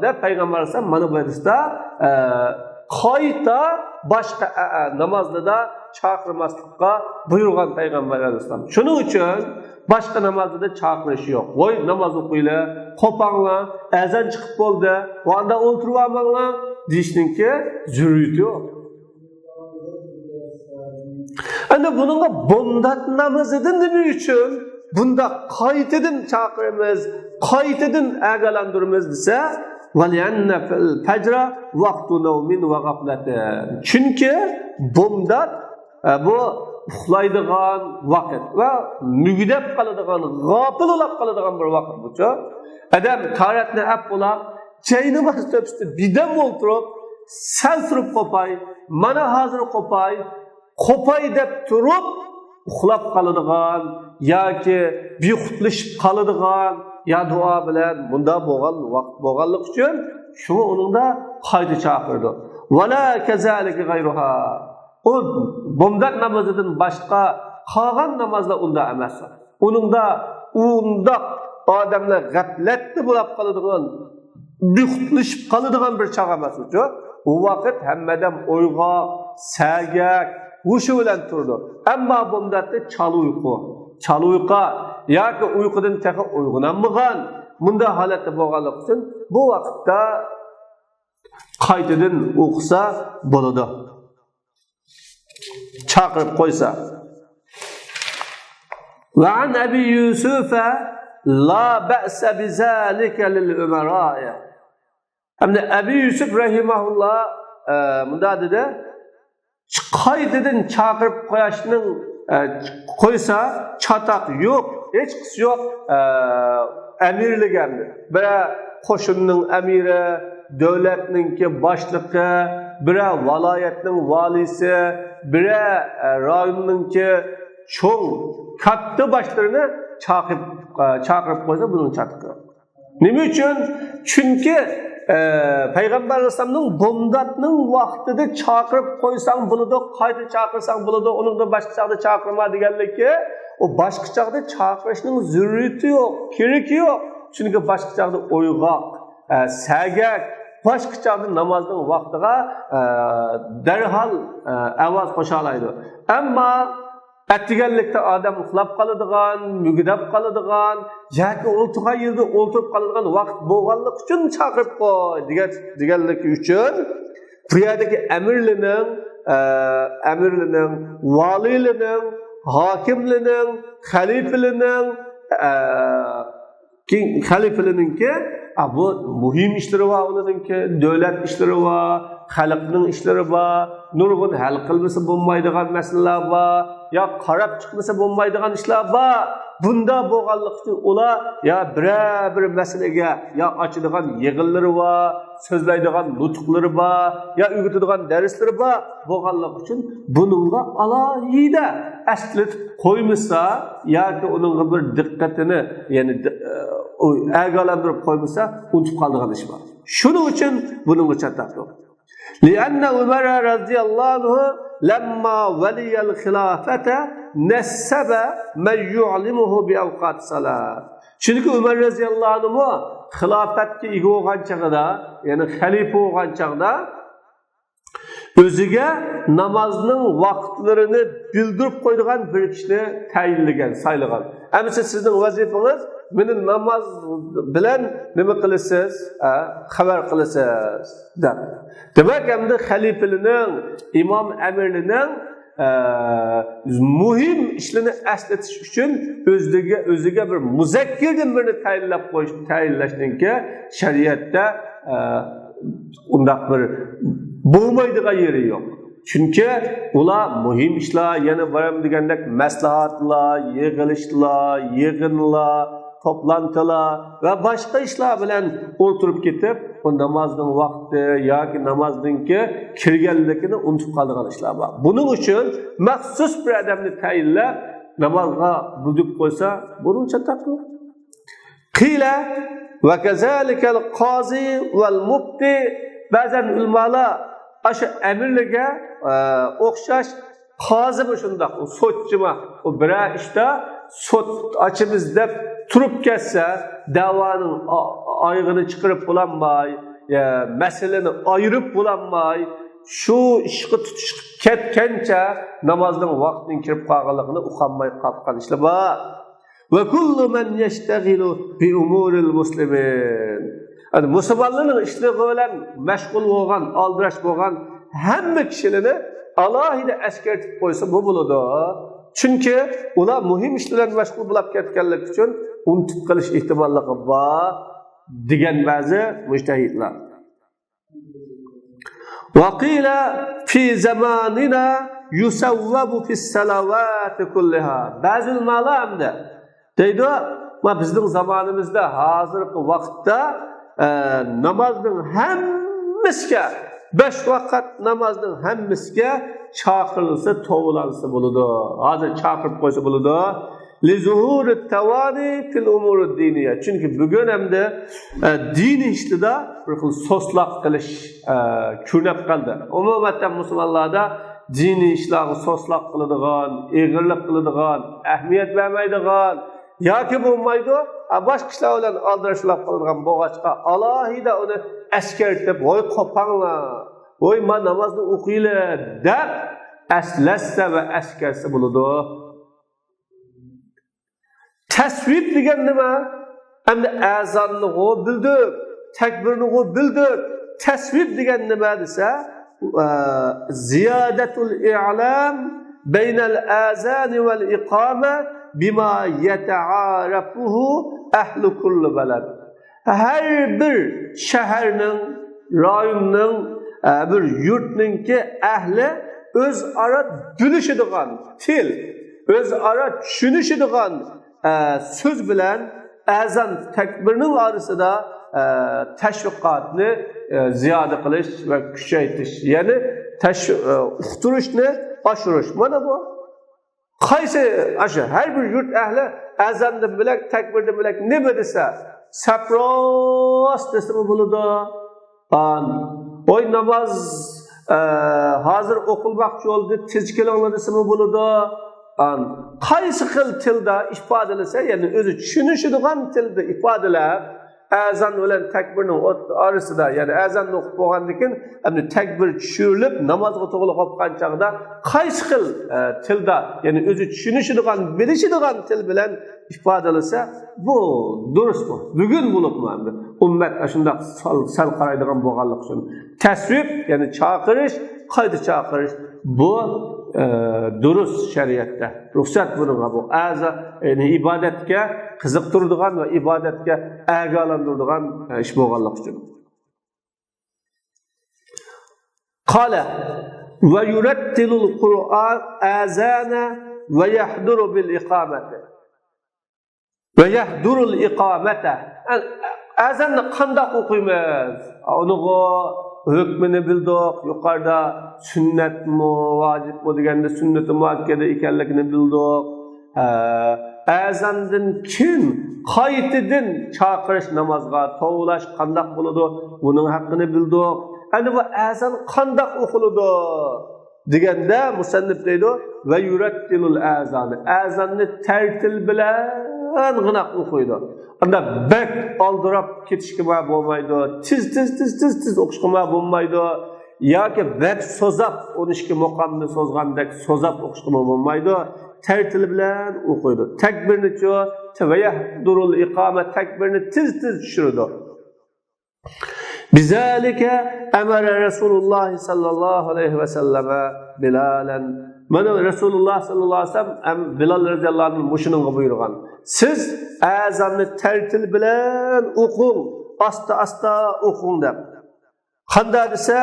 دەپ پەيغەمبەر ئەلەيھىسسالام مانا بۇ ھەدىستە، ئە، قايتا باشقا، ئە، ئە، نامازلىدا چاقىرماسلىققا بۇيرۇغان پەيغەمبەر ئەلەيھىسسالام. شۇنىڭ ئۈچۈن باشقا نامازلىدا چاقىرىش يوق. ۋوي، ناماز ئوقۇيلى، قوپاڭلار، ئەزان چىقىپ بولدى، ۋە ئاندا ئولتۇرۇۋالماڭلار دېيىشنىڭكى زۆرۈرىيىتى يوق. ئەنە بۇنىڭغا بومدات نامىزىدا نېمە ئۈچۈن بۇنداق قايتىدىن چاقىرىمىز، قايتىدىن ئاگاھلاندۇرىمىز دېسە، ۋەلىئەننە فەجرە ۋاقتۇ نەۋمىن ۋە غەفلەتىن. چۈنكى بومدات، ئە، بۇ ئۇخلايدىغان ۋاقىت ۋە مۈگدەپ قالىدىغان، غاپىل بولاپ قالىدىغان بىر ۋاقىت بۇچۇ. ئادەم تارەتنى ئەپ بولاپ، جايناماز تۆپىسىدە بىدەم ئولتۇرۇپ، سەل تۇرۇپ قوپاي، مانا ھازىر قوپاي، قوپاي دەپ تۇرۇپ، ئۇخلاپ قالىدىغان ياكى بىخۇدلىشىپ قالىدىغان يا دۇئا بىلەن مۇنداق بولغان ۋاقىت بولغانلىقى ئۈچۈن، شۇڭا ئۇنىڭدا قايتا چاقىرىدۇ. ۋەلا كەزالىكە غەيرۇھا. ئۇ بومدات نامىزىدىن باشقا قالغان نامازلار ئۇنداق ئەمەس. ئۇنىڭدا ئۇنداق ئادەملەر غەپلەتتە بولاپ قالىدىغان، بىخۇدلىشىپ قالىدىغان بىر چاغ ئەمەس ئۇچۇ. ئۇ ۋاقىت ھەممە ئادەم ئويغاق، سەگەك، ھوشى بىلەن تۇرىدۇ. ئەمما بومداتتا چالا ئۇيقۇ، چالا ئۇيقا ياكى ئۇيقۇدىن تېخى ئويغىنالمىغان مۇنداق ھالەتتە بولغانلىقى ئۈچۈن بۇ ۋاقىتتا قايتىدىن ئوقۇسا بولىدۇ. چاقىرىپ قويسا. ۋە ئەن ئەبى يۈسۈفە لا بەئسە بىزالىكە لىل ئۇمەرائە. ئەمدى ئەبى يۈسۈپ رەھىمەھۇللا، ئە، مۇنداق دېدى، قايتىدىن چاقىرىپ قوياشنىڭ، ئە، قويسا چاتاق يوق، ھېچقىسى يوق. ئە، ئەمىرلىك ئەمدى. بىرە قوشۇننىڭ ئەمىرى، دۆلەتنىڭكى باشلىقى، بىرە ۋىلايەتنىڭ ۋالىيسى، بىرە، ئە، رايوننىڭكى چوڭ، كاتتا باشلىرىنى چاقىپ، ئە، چاقىرىپ قويسا بۇنىڭ چاتىقى يوق. نېمە ئۈچۈن؟ چۈنكى، ئە، پەيغەمبەر ئەلەيھىسسالامنىڭ بومداتنىڭ ۋاقتىدا چاقىرىپ قويساڭ بولىدۇ، قايتا چاقىرساڭ بولىدۇ، ئۇنىڭدىن باشقا چاغدا چاقىرما دېگەنلىكى، ئۇ باشقا چاغدا چاقىرىشنىڭ زۆرۈرىيىتى يوق، كېرىكى يوق. چۈنكى باشقا چاغدا ئويغاق، ئە، سەگەك، باشقا چاغدا نامازنىڭ ۋاقتىغا، ئە، دەرھال، ئە، ئاۋاز قوشالايدۇ. ئەمما ئەتىگەنلىكتە ئادەم ئۇخلاپ قالىدىغان، مۈگدەپ قالىدىغان ياكى ئولتۇرغان يېرىدە ئولتۇرۇپ قالىدىغان ۋاقىت بولغانلىقى ئۈچۈن چاقىرىپ قوي دېگەن، دېگەنلىكى ئۈچۈن بۇ يەردىكى ئەمىرلىنىڭ، ئە، ئەمىرلىنىڭ، ۋالىيلىنىڭ، ھاكىملىنىڭ، خەلىپىلىنىڭ، ئە، كېيىن خەلىپىلىرىنىڭكى، ئا، بۇ مۇھىم ئىشلىرى بار ئۇلارنىڭكى، دۆلەت ئىشلىرى بار، خەلقنىڭ ئىشلىرى بار، نۇرغۇن ھەل قىلمىسا بولمايدىغان مەسىلىلەر بار، يا قاراپ چىقمىسا بولمايدىغان ئىشلار بار. بۇنداق بولغانلىقى ئۈچۈن ئۇلار يا بىرەر بىر مەسىلىگە يا ئاچىدىغان يىغىنلىرى بار، سۆزلەيدىغان نۇتۇقلىرى بار، يا ئۆگىتىدىغان دەرسلىرى بار بولغانلىقى ئۈچۈن بۇنىڭغا ئالاھىدە ئەسلىتىپ قويمىسا ياكى ئۇنىڭغا بىر دىققىتىنى، يەنى دى-، ئۇ ئاگاھلاندۇرۇپ قويمىسا، ئۇنتۇپ قالىدىغان ئىش بار. شۇنىڭ ئۈچۈن بۇنىڭغا چاتاق يوق. لأن عمر رضي الله عنه لما ولي الخلافة نصب من يعلمه بأوقات الصلاة. چۈنكى ئۆمەر رەزىياللاھۇ ئەنھۇمۇ خىلاپەتكە ئىگە بولغان چېغىدا، يەنى خەلىپە بولغان چاغدا، ئۆزىگە نامازنىڭ ۋاقىتلىرىنى بىلدۈرۈپ قويىدىغان بىر كىشىنى تەيىنلىگەن، سايلىغان. ئەمىسە سىزنىڭ ۋەزىپىڭىز مېنى ناماز بىلەن نېمە قىلىسىز، ئە، خەۋەر قىلىسىز، دەپ. دېمەك، ئەمدى خەلىپىلىنىڭ، ئىمام ئەمىرلىنىڭ، ئە، مۇھىم ئىشلىرىنى ئەسلىتىش ئۈچۈن ئۆزىگە، ئۆزىگە بىر مۇزەككىردىن بىرنى تەيىنلەپ قويۇش، تەيىنلەشنىڭكى شەرىئەتتە، ئە، ئۇنداق بىر بولمايدىغان يېرى يوق. چۈنكى ئۇلار مۇھىم ئىشلار، يەنە بارام دېگەندەك مەسلىھەتلەر، يىغىلىشلار، يىغىنلار، توپلانتىلار ۋە باشقا ئىشلار بىلەن ئولتۇرۇپ كېتىپ، بۇ نامازنىڭ ۋاقتى ياكى نامازنىڭكى كىرگەنلىكىنى ئۇنتۇپ قالىدىغان ئىشلار بار. بۇنىڭ ئۈچۈن مەخسۇس بىر ئادەمنى تەيىنلەپ، نامازغا بۇيرۇپ قويسا، بۇنىڭ چاتاقى يوق. قىلە ۋە كەزالىكەل قازى ۋەل مۇپتى. بەزەن ئۆلىمالار ئاشۇ ئەمىرلەرگە، ئە، ئوخشاش قازىمۇ شۇنداق، ئۇ سوتچىمۇ، ئۇ بىرەر ئىشتا سوت ئاچىمىز دەپ تۇرۇپ كەتسە، دەۋانىڭ ئا-، ئايىغىنى چىقىرىپ بولالماي، يا، مەسىلىنى ئايرىپ بولالماي، شۇ ئىشقا تۇتۇشۇپ كەتكەنچە نامازنىڭ ۋاقتىنىڭ كىرىپ قالغانلىقىنى ئۇقالماي قاپقان ئىشلار بار. وكل من يشتغل بأمور المسلمين. يەنى مۇسۇلمانلارنىڭ ئىشلىرى بىلەن مەشغۇل بولغان، ئالدىراش بولغان ھەممە كىشىلەرنى ئالاھىدە ئەسكەرتىپ قويسا بۇ بولىدۇ. چۈنكى ئۇلار مۇھىم ئىش بىلەن مەشغۇل بولۇپ كەتكەنلىكى ئۈچۈن ئۇنتۇپ قېلىش ئېھتىماللىقى بار، دېگەن بەزى مۇجتەھىدلار. وقيل في زماننا يثوب في الصلوات كلها. بەزى ئۆلىمالار ئەمدى دەيدۇ، ما بىزنىڭ زامانىمىزدا، ھازىرقى ۋاقىتتا، ئە، نامازنىڭ ھەممىسىگە، بەش ۋاقىت نامازنىڭ ھەممىسىگە چاقىرىلسا، توۋلانسا بولىدۇ. ھازىر چاقىرىپ قويسا بولىدۇ. لظهور التواني في الأمور الدينية. چۈنكى بۈگۈن ئەمدى، ئە، دىنىي ئىشلىرىدا بىر خىل سۇسلاق قىلىش، ئە، كۆرۈنۈپ قالدى. ئومۇمەن مۇسۇلمانلاردا دىنىي ئىشلارغا سۇسلاق قىلىدىغان، ئېغىرلىق قىلىدىغان، ئەھمىيەت بەرمەيدىغان ياكى بولمايدۇ، ئە، باشقا ئىشلار بىلەن ئالدىراشلاپ قالىدىغان بولغاچقا، ئالاھىدە ئۇنى ئەسكەرتىپ، ۋاي قوپاڭلار، ۋاي ما نامازنى ئوقۇيلى دەپ ئەسلەتسە ۋە ئەسكەرتسە بولىدۇ. تەسۋىپ دېگەن نېمە؟ ئەمدى ئەزاننىغۇ بىلدۇق، تەكبىرنىغۇ بىلدۇق. تەسۋىپ دېگەن نېمە دېسە، ئە، زىيادەتۇل ئىلام بەينەل ئەزانى ۋەل ئىقامە بىما يەتەئارەفۇھۇ ئەھلۇ كۇللى بەلەد. ھەر بىر شەھەرنىڭ، رايوننىڭ، ئە، بىر يۇرتنىڭكى ئەھلى ئۆزئارا بىلىشىدىغان تىل، ئۆزئارا چۈشىنىشىدىغان، ئە، سۆز بىلەن ئەزان تەكبىرنىڭ ئارىسىدا، ئە، تەشۋىقاتنى، ئە، زىيادە قىلىش ۋە كۈچەيتىش، يەنى تەش-، ئە، ئۇقتۇرۇشنى ئاشۇرۇش. مانا بۇ. قايسى ئاشۇ ھەر بىر يۇرت ئەھلى ئەزاندىن بۆلەك، تەكبىردىن بۆلەك نېمە دېسە، سەپراس دېسىمۇ بولىدۇ. ئان، ۋاي ناماز، ئە، ھازىر ئوقۇلماقچى بولدى، تېز كېلىڭلار دېسىمۇ بولىدۇ. ئان، قايسى خىل تىلدا ئىپادىلىسە، يەنى ئۆزى چۈشىنىشىدىغان تىلدا ئىپادىلەپ، ئەزان بىلەن تەكبىرنىڭ ئوت-، ئارىسىدا، يەنى ئەزاننى ئوقۇپ بولغاندىن كېيىن، ئەمدى تەكبىر چۈشۈرۈلۈپ، نامازغا توغرۇلۇپ قالغان چاغدا قايسى خىل، ئە، تىلدا، يەنى ئۆزى چۈشىنىشىدىغان، بىلىشىدىغان تىل بىلەن ئىپادىلىسە، بۇ دۇرۇس بۇ. بۈگۈن بولۇپمۇ ئەمدى ئۈممەت ئاشۇنداق سەل، سەل قارايدىغان بولغانلىقى ئۈچۈن. تەسۋىپ، يەنى چاقىرىش، قايتا چاقىرىش، بۇ، ئە، دۇرۇس شەرىئەتتە. رۇخسەت بۇنىڭغا بۇ. ئەزا، يەنى ئىبادەتكە قىزىقتۇرىدىغان ۋە ئىبادەتكە ئاگاھلاندۇرىدىغان، ئە، ئىش بولغانلىقى ئۈچۈن. قال ويرتل القرآن أذانا ويحضر بالإقامة. ويحضر الإقامة. ئەزاننى قانداق ئوقۇيمىز؟ ئۇنىڭغا ھۆكمىنى بىلدۇق، يۇقىرىدا سۈننەتمۇ، ۋاجىپمۇ دېگەندە سۈننىتى مۇئەككەدە ئىكەنلىكىنى بىلدۇق. ھە، ئەزاندىن كېيىن قايتىدىن چاقىرىش نامازغا، توۋلاش قانداق بولىدۇ؟ بۇنىڭ ھەققىنى بىلدۇق. ئەنە بۇ ئەزان قانداق ئوقۇلىدۇ؟ دېگەندە مۇسەننىپ دەيدۇ، ۋە يۇرەتتىلۇل ئەزانى. ئەزاننى تەرتىل بىلەن غىناق ئوقۇيدۇ. ئاندا بەك ئالدىراپ كېتىشكە بولمايدۇ. تېز، تېز، تېز، تېز، تېز ئوقۇشقا بولمايدۇ. ياكى بەك سوزاپ، ئون ئىككى مۇقامنى سوزغاندەك سوزاپ ئوقۇشقىمۇ بولمايدۇ. تەرتىلى بىلەن ئوقۇيدۇ. تەكبىرنىچۇ، ۋە يەھدۇرۇل ئىقامە، تەكبىرنى تېز تېز چۈشۈرىدۇ. بىزالىكە ئەمەرە رەسۇلۇللاھ ساللاللاھۇ ئەلەيھى ۋەسەللەمە بىلالەن. مانا رەسۇلۇللاھ ساللاللاھۇ ئەلەيھى ۋەسەللەم بىلال رەزىياللاھۇ ئەنھۇنى مۇشۇنىڭغا بۇيرۇغان. سىز ئەزاننى تەرتىل بىلەن ئوقۇڭ، ئاستا-ئاستا ئوقۇڭ دەپ. قانداق دېسە،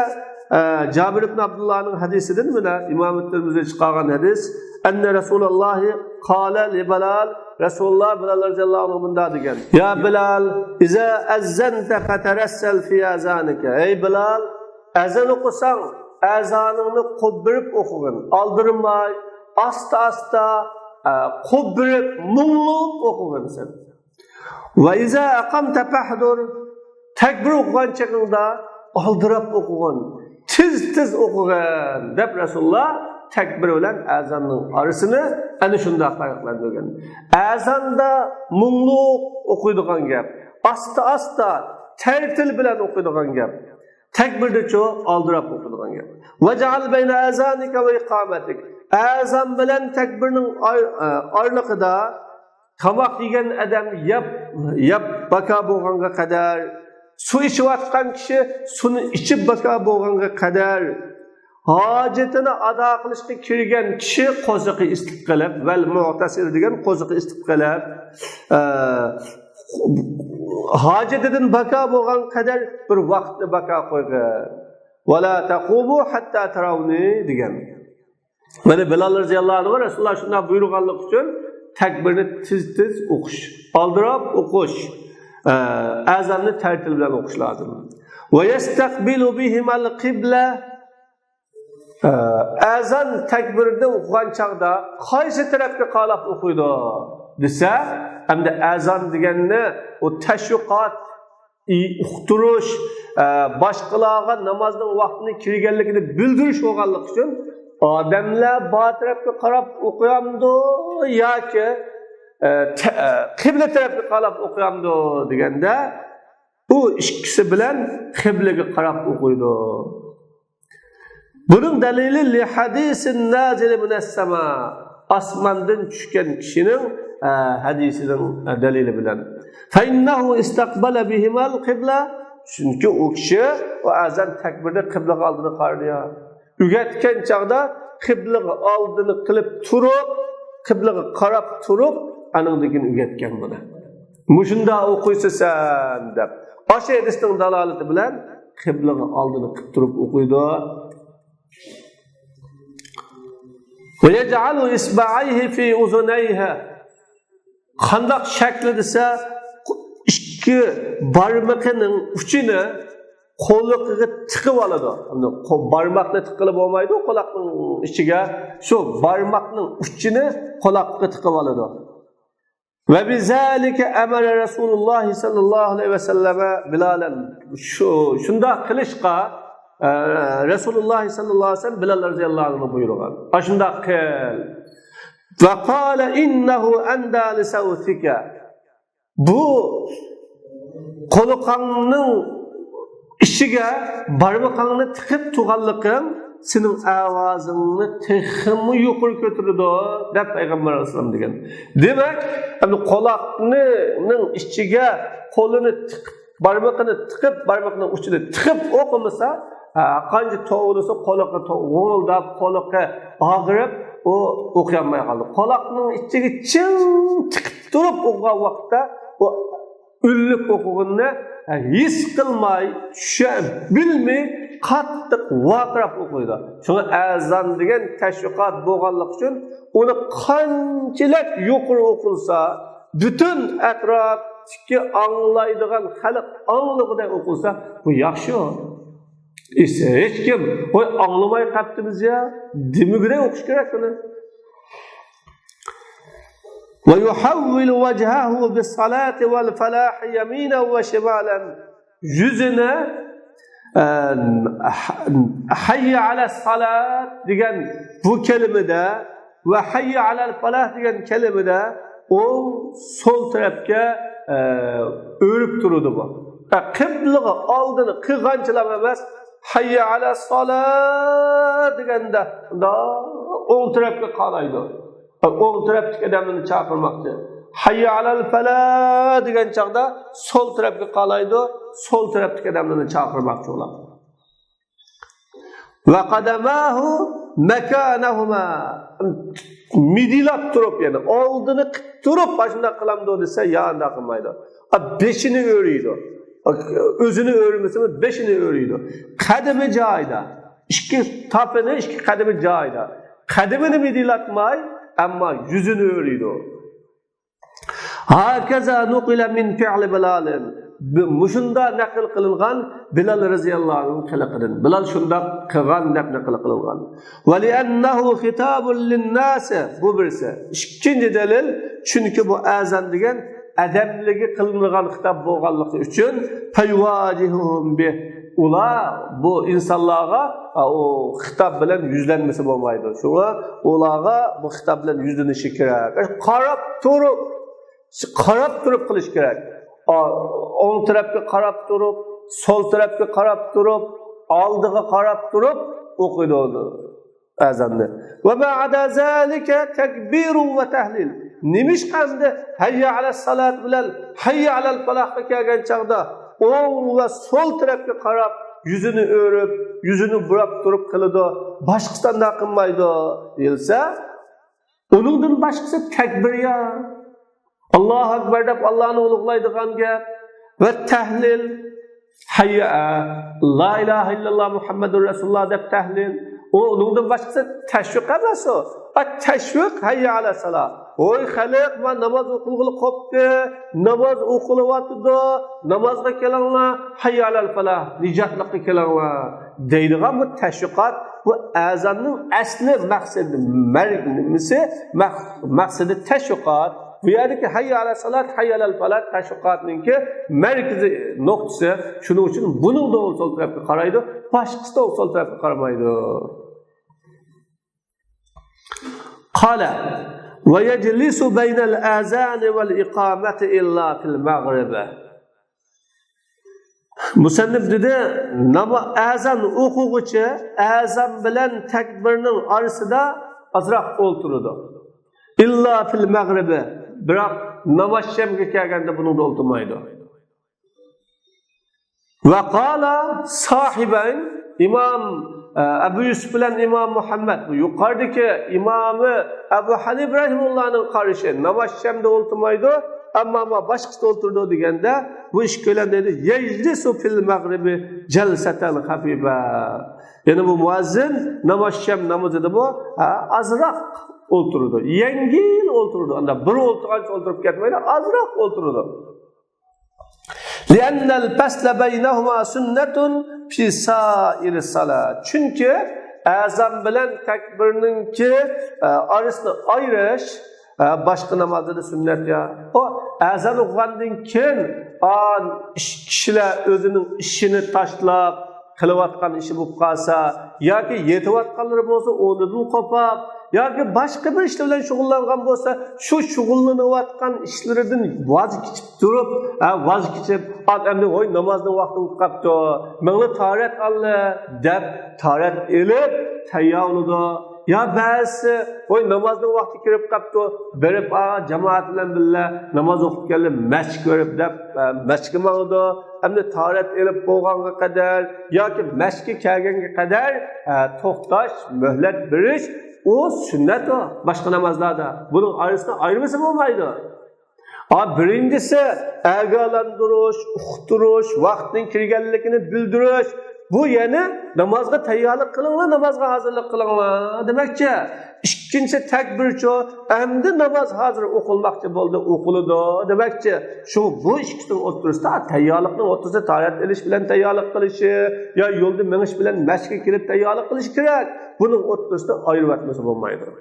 ئە، جابىر ئىبن ئابدۇللانىڭ ھەدىسىدىن، مانا ئىمام تىرمىزى چىقارغان ھەدىس، ئەننە رەسۇلاللاھى قالە لىبىلال، رەسۇلۇللاھ بىلال رەزىياللاھۇ ئەنھۇ مۇنداق دېگەن، يا بىلال، ئىزا ئەززەنتە فەتەرەسسەل فى ئەزانىكە. ئەي بىلال، ئەزان ئوقۇساڭ، ئەزانىڭنى قوپۇرۇپ ئوقۇغىن، ئالدىرىماي، ئاستا-ئاستا، ئە، قوپۇرۇپ، مۇڭلۇق ئوقۇغىن سەن. ۋە ئىزا ئەقامتە فەھدۇر، تەكبىر ئوقۇغان چېغىڭدا ئالدىراپ ئوقۇغىن، تېز-تېز ئوقۇغىن، دەپ رەسۇلۇللاھ تەكبىر بىلەن ئەزاننىڭ ئارىسىنى ئەنە شۇنداق پەرقلەندۈرگەن. ئەزاندا مۇڭلۇق ئوقۇيدىغان گەپ، ئاستا-ئاستا، تەرتىل بىلەن ئوقۇيدىغان گەپ. تەكبىردىچۇ ئالدىراپ ئوقۇيدىغان گەپ. «ۋەجئەل بەينە ئەزانىكە ۋە ئىقامەتىك.» ئەزان بىلەن تەكبىرنىڭ ئار-، ئە، ئارىلىقىدا تاماق يېگەن ئادەم يەپ، يەپ باكا بولغانغا قەدەر، سۇ ئىچىۋاتقان كىشى سۇنى ئىچىپ باكا بولغانغا قەدەر، ھاجىتىنى ئادا قىلىشقا كىرگەن كىشى قورسىقى ئىسسىپ قېلىپ، ۋەل مۇغتەسىل دېگەن قورسىقى ئىسسىپ قېلىپ، ئە، ھاجىتىدىن باكا بولغان قەدەر بىر ۋاقىتنى باكا قويغىن. «ۋەلا تەقۇمۇ ھەتتا تەرەۋنى» دېگەن. مانا بىلال رەزىياللاھۇ ئەنھۇ رەسۇلۇللا شۇنداق بۇيرۇغانلىقى ئۈچۈن تەكبىرنى تېز-تېز ئوقۇش، ئالدىراپ ئوقۇش، ئە، ئەزاننى تەرتىل بىلەن ئوقۇش لازىم. «ۋە يەستەقبىلۇ بىھىمەل قىبلە.» ئە، ئەزان تەكبىرنى ئوقۇغان چاغدا قايسى تەرەپكە قاراپ ئوقۇيدۇ دېسە، ئەمدى ئەزان دېگەننى ئۇ تەشۋىقات، ئى، ئۇقتۇرۇش، ئە، باشقىلارغا نامازنىڭ ۋاقتىنى كىرگەنلىكىنى بىلدۈرۈش بولغانلىقى ئۈچۈن، ئادەملەر بار تەرەپكە قاراپ ئوقۇيامدۇ ياكى، ئە، تە-، ئە، قىبلە تەرەپكە قاراپ ئوقۇيامدۇ دېگەندە، ئۇ ئىككىسى بىلەن قىبلىگە قاراپ ئوقۇيدۇ. بۇنىڭ دەلىلى لى ھەدىسىن نازىلى مىنەس سەما. ئاسماندىن چۈشكەن كىشىنىڭ، ئە، ھەدىسىنىڭ، ئە، دەلىلى بىلەن. فەئىننەھۇ ئىستەقبەلە بىھىمەل قىبلە. چۈنكى ئۇ كىشى ئۇ ئەزان تەكبىردە قىبلىغا ئالدىنى قارىدى يا. ئۆگەتكەن چاغدا قىبلىغا ئالدىنى قىلىپ تۇرۇپ، قىبلىغا قاراپ تۇرۇپ، ئانىڭدىن كېيىن ئۆگەتكەن بۇنى. مۇشۇنداق ئوقۇيسەن سەن دەپ. ئاشۇ ھەدىسنىڭ دالالىتى بىلەن قىبلىغا ئالدىنى قىلىپ تۇرۇپ ئوقۇيدۇ. ۋە يەجئەلۇ ئىسبەئەيھى فى ئۇزۇنەيھى. قانداق شەكلى دېسە، ئىككى بارمىقىنىڭ ئۇچىنى قۇلىقىغا تىقىپ ئالىدۇ. ئەمدى قو-، بارماقنى تىققىلى بولمايدۇ قۇلاقنىڭ ئىچىگە. شۇ بارماقنىڭ ئۇچىنى قۇلاققا تىقىپ ئالىدۇ. ۋە بىزالىكە ئەمەرە رەسۇلۇللاھى سەللەللاھۇ ئەلەيھى ۋەسەللەمە بىلالەن. شۇ، شۇنداق قىلىشقا، ئە، رەسۇلۇللاھ سەللەللاھۇ ئەلەيھى ۋەسەللەم بىلال رەزىياللاھۇ ئەنھۇ بۇيرۇغان. ئاشۇنداق قىل. ۋە قالە ئىننەھۇ ئەندە لىسەۋتىكە. بۇ قۇلىقىڭنىڭ ئىچىگە بارمىقىڭنى تىقىپ تۇرغانلىقىڭ سېنىڭ ئاۋازىڭنى تېخىمۇ يۇقىرى كۆتۈرىدۇ، دەپ پەيغەمبەر ئەلەيھىسسالام دېگەن. دېمەك، ئەمدى قۇلاقنىڭ ئىچىگە قولىنى تىقىپ، بارمىقىنى تىقىپ، بارمىقىنىڭ ئۇچىنى تىقىپ ئوقۇمىسا، ھە، قانچە توۋلىسا قۇلىقى تو-، غوڭۇلداپ، قۇلىقى ئاغرىپ، ئۇ ئوقۇيالماي قالدى. قۇلاقنىڭ ئىچىگە چىڭ تىقىپ تۇرۇپ ئوقۇغان ۋاقىتتا ئۇ ئۈنلۈك ئوقۇغىنىنى ھېس قىلماي، چۈشە-، بىلمەي قاتتىق ۋارقىراپ ئوقۇيدۇ. شۇڭا ئەزان دېگەن تەشۋىقات بولغانلىقى ئۈچۈن ئۇنى قانچىلىك يۇقىرى ئوقۇلسا، پۈتۈن ئەتراپتىكى ئاڭلايدىغان خەلق ئاڭلىغۇدەك ئوقۇلسا، بۇ ياخشى. ھېچ، ھېچكىم، ۋاي، ئاڭلىماي قاپتىمىز يا، دېمىگۈدەك ئوقۇش كېرەك بۇنى. ۋە يۇھەۋۋىلۇ ۋەجھەھۇ بىسسالاتى ۋەل فالاھى يەمىنەن ۋە شىمالەن. يۈزىنى، ئە، ھەييە ئەلەسسالات دېگەن بۇ كەلىمىدە ۋە ھەييە ئەلەل فالاھ دېگەن كەلىمىدە ئوڭ، سول تەرەپكە، ئە، ئۆرۈپ تۇرىدۇ بۇ. ئە، قىبلىغا ئالدىنى قىلغانچىلا ئەمەس، ھەييە ئەلەسسالات دېگەندە ئوڭ تەرەپكە قارايدۇ. ئوڭ تەرەپتىكى ئادەملەرنى چاقىرماقچى. ھەييە ئەلەل فەلاھ دېگەن چاغدا سول تەرەپكە قارايدۇ، سول تەرەپتىكى ئادەملەرنى چاقىرماقچى ئۇلار. ۋە قەدەماھۇ مەكانەھۇما. مىدىرلاپ تۇرۇپ، يەنى ئالدىنى قىپ تۇرۇپ ئاشۇنداق قىلامدۇ دېسە، يا، ئۇنداق قىلمايدۇ. ئا، بېشىنى ئۆرۈيدۇ. ئۆزىنى ئۆرۈمىسىمۇ بېشىنى ئۆرۈيدۇ. قەدىمى جايىدا. ئىككى تاپىنى، ئىككى قەدىمى جايىدا. قەدىمىنى مىدىرلاتماي، ئەمما يۈزىنى ئۆرۈيدۇ. ھاكەزا نۇقىلە مىن فىئلى بىلالىن. بۇ، مۇشۇنداق نەقىل قىلىنغان بىلال رەزىياللاھۇ ئەنھۇنىڭ قىلىقىدىن. بىلال شۇنداق قىلغان دەپ نەقىل قىلىنغان. ۋە لىئەننەھۇ خىتابۇن لىنناسى. بۇ بىرسى. ئىككىنچى دەلىل، چۈنكى بۇ ئەزان دېگەن ئادەملەرگە قىلىنغان خىتاب بولغانلىقى ئۈچۈن، فەيۇۋاجىھۇھۇم بىھ. ئۇلار بۇ ئىنسانلارغا، ئا، ئۇ خىتاب بىلەن يۈزلەنمىسە بولمايدۇ. شۇڭا ئۇلارغا بۇ خىتاب بىلەن يۈزلىنىشى كېرەك. قاراپ تۇرۇپ، قاراپ تۇرۇپ قىلىش كېرەك. ئا، ئوڭ تەرەپكە قاراپ تۇرۇپ، سول تەرەپكە قاراپ تۇرۇپ، ئالدىغا قاراپ تۇرۇپ ئوقۇيدۇ ئۇنى. ئەزاننى. ۋە مەئەدا زالىكە تەكبىرۇ ۋە تەھلىل. نېمىشقا ئەمدى ھەييە ئەلەسسالات بىلەن ھەييە ئەلەلفالاھقا كەلگەن چاغدا ئوڭ ۋە سول تەرەپكە قاراپ، يۈزىنى ئۆرۈپ، يۈزىنى بۇراپ تۇرۇپ قىلىدۇ، باشقىسى ئانداق قىلمايدۇ دېيىلسە، ئۇنىڭدىن باشقىسى تەكبىر يا. ئاللاھۇ ئەكبەر دەپ ئاللانى ئۇلۇغلايدىغان گەپ. ۋە تەھلىل. ھەييە، لا ئىلاھە ئىللاللا مۇھەممەدۇر رەسۇلۇللا دەپ تەھلىل. ئۇ، ئۇنىڭدىن باشقىسى تەشۋىق ئەمەس ئۇ. ئا، تەشۋىق، ھەييە ئەلەسسالا. ۋوي خەلق، ما ناماز ئوقۇلغىلى قوپتى. ناماز ئوقۇلۇۋاتىدۇ. نامازغا كېلىڭلار. ھەييە ئەلەلفالاھ. نىجاتلىققا كېلىڭلار. دەيدىغان بۇ تەشۋىقات، بۇ ئەزاننىڭ ئەسلى مەقسىتى، مەر-، نېمىسى، مەق-، مەقسىتى تەشۋىقات. بۇ يەردىكى ھەييە ئەلەسسالات، ھەييە ئەلەلفالاھ تەشۋىقاتنىڭكى مەركىزىي نۇقتىسى. شۇنىڭ ئۈچۈن بۇنىڭدا ئوڭ سول تەرەپكە قارايدۇ، باشقىسىدا ئوڭ سول تەرەپكە قارىمايدۇ. قال، ويجلس بين الأذان والإقامة إلا في المغرب. مۇسەننىپ دېدى، ناما-، ئەزان ئوقۇغۇچى ئەزان بىلەن تەكبىرنىڭ ئارىسىدا ئازراق ئولتۇرىدۇ. ئىللا فىل مەغرىبى، بىراق ناماز شەمگە كەلگەندە بۇنىڭدا ئولتۇرمايدۇ. ۋە قالا ساھىبەين، ئىمام، ئە، ئەبۇ يۈسۈپ بىلەن ئىمام مۇھەممەد، بۇ يۇقىرىدىكى ئىمامى ئەبۇ ھەنىفە رەھىمۇللانىڭ قارىشى، ناماز شەمدە ئولتۇرمايدۇ، ئەمما ما باشقىسىدا ئولتۇرىدۇ دېگەندە، بۇ ئىككىيلەن دەيدۇ، يەجلىسۇ فىل مەغرىبى جەلسەتەن خەفىفە. يەنى بۇ مۇئەززىن ناماز شەم نامىزىدىمۇ، ھە، ئازراق ئولتۇرىدۇ، يەڭگىل ئولتۇرىدۇ. ئاندا بىر ئولتۇرغانچە ئولتۇرۇپ كەتمەيدۇ، ئازراق ئولتۇرىدۇ. لأن الفصل بينهما سنة في سائر الصلاة. چۈنكى ئەزان بىلەن تەكبىرنىڭكى، ئە، ئارىسىنى ئايرىش، ئە، باشقا نامازدا سۈننەت يا. ئۇ ئەزان ئوقۇغاندىن كېيىن، ئان، ئىش-، كىشىلەر ئۆزىنىڭ ئىشىنى تاشلاپ، قىلىۋاتقان ئىشى بولۇپ قالسا، ياكى يېتىۋاتقانلىرى بولسا ئورنىدىن قوپاپ، ياكى باشقا بىر ئىشلار بىلەن شۇغۇللانغان بولسا، شۇ شۇغۇللىنىۋاتقان ئىشلىرىدىن ۋاز كېچىپ تۇرۇپ، ھە، ۋاز كېچىپ، ئا، ئەمدى، ۋوي، نامازنىڭ ۋاقتى بولۇپ قاپتۇ، مېڭىلا تارەت ئاللا دەپ، تارەت ئېلىپ تەييارلىنىدۇ. يا بەزىسى، ۋوي، نامازنىڭ ۋاقتى كىرىپ قاپتۇ، بېرىپ، ئا، جامائەت بىلەن بىللە ناماز ئوقۇپ كەلدى، مەسچىتكە بېرىپ دەپ، ئە، مەسچىتكە ماڭىدۇ. ئەمدى تارەت ئېلىپ بولغانغا قەدەر ياكى مەسچىتكە كەلگەنگە قەدەر، ئە، توختاش، مۆھلەت بېرىش، ئۇ سۈننەت ئۇ، باشقا نامازلاردا. بۇنىڭ ئارىسىنى ئايرىمىسا بولمايدۇ. ئا، بىرىنچىسى، ئاگاھلاندۇرۇش، ئۇقتۇرۇش، ۋاقىتنىڭ كىرگەنلىكىنى بىلدۈرۈش. بۇ يەنە نامازغا تەييارلىق قىلىڭلار، نامازغا ھازىرلىق قىلىڭلار دېمەكچى. ئىككىنچى تەكبىرچۇ، ئەمدى ناماز ھازىر ئوقۇلماقچى بولدى، ئوقۇلىدۇ دېمەكچى. شۇ بۇ ئىككىسىنىڭ ئوتتۇرىسىدا تەييارلىقنىڭ ئوتتۇرىسىدا تارەت ئېلىش بىلەن تەييارلىق قىلىشى، يا يولدا مېڭىش بىلەن مەسچىتكە كىرىپ تەييارلىق قىلىش كېرەك. بۇنىڭ ئوتتۇرىسىدا ئايرىۋەتمىسە بولمايدۇ.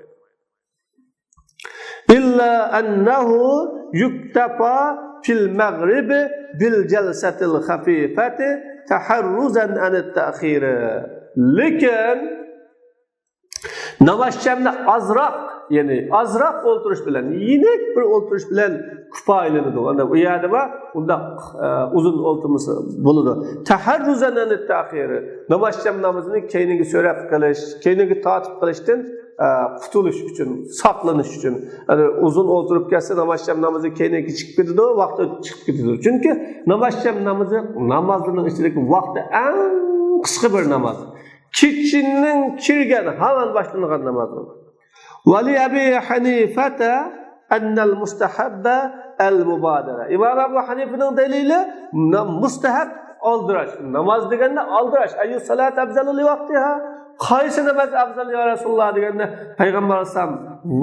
إلا أنه يكتفى في المغرب بالجلسة الخفيفة تحرزا عن التأخير. لېكىن ناماز شەمدە ئازراق، يەنى ئازراق ئولتۇرۇش بىلەن، يېنىك بىر ئولتۇرۇش بىلەن كۇپايىلىنىدۇ. ئاندا ئۇ يەردە بار، ئۇنداق، ئە، ئۇزۇن ئولتۇرمىسا بولىدۇ. تەھەررۇزەن ئەنىت تەخىر. ناماز شەم نامىزىنى كەينىگە سۆرەپ قىلىش، كەينىگە تارتىپ قىلىشتىن، ئە، قۇتۇلۇش ئۈچۈن، ساقلىنىش ئۈچۈن. يەنى ئۇزۇن ئولتۇرۇپ كەتسە، ناماز شەم نامىزى كەينىگە چىقىپ كېتىدۇ، ۋاقتى چىقىپ كېتىدۇ. چۈنكى ناماز شەم نامىزى نامازلىرىنىڭ ئىچىدىكى ۋاقتى ئەڭ قىسقا بىر ناماز. كېچىنىڭ كىرگەن، ھامان باشلانغان ناماز بۇ. ۋەلى ئەبى ھەنىفەتە ئەننەل مۇستەھەببە ئەل مۇبادىرە. ئىمام ئەبۇ ھەنىفىنىڭ دەلىلى، نا-، مۇستەھەب ئالدىراش. ناماز دېگەندە ئالدىراش. ئەييۇ سالات ئەفزەلۇ لىۋاقتىھا. قايسى ناماز ئەفزەل يا رەسۇلۇللا دېگەندە، پەيغەمبەر ئەلەيھىسسالام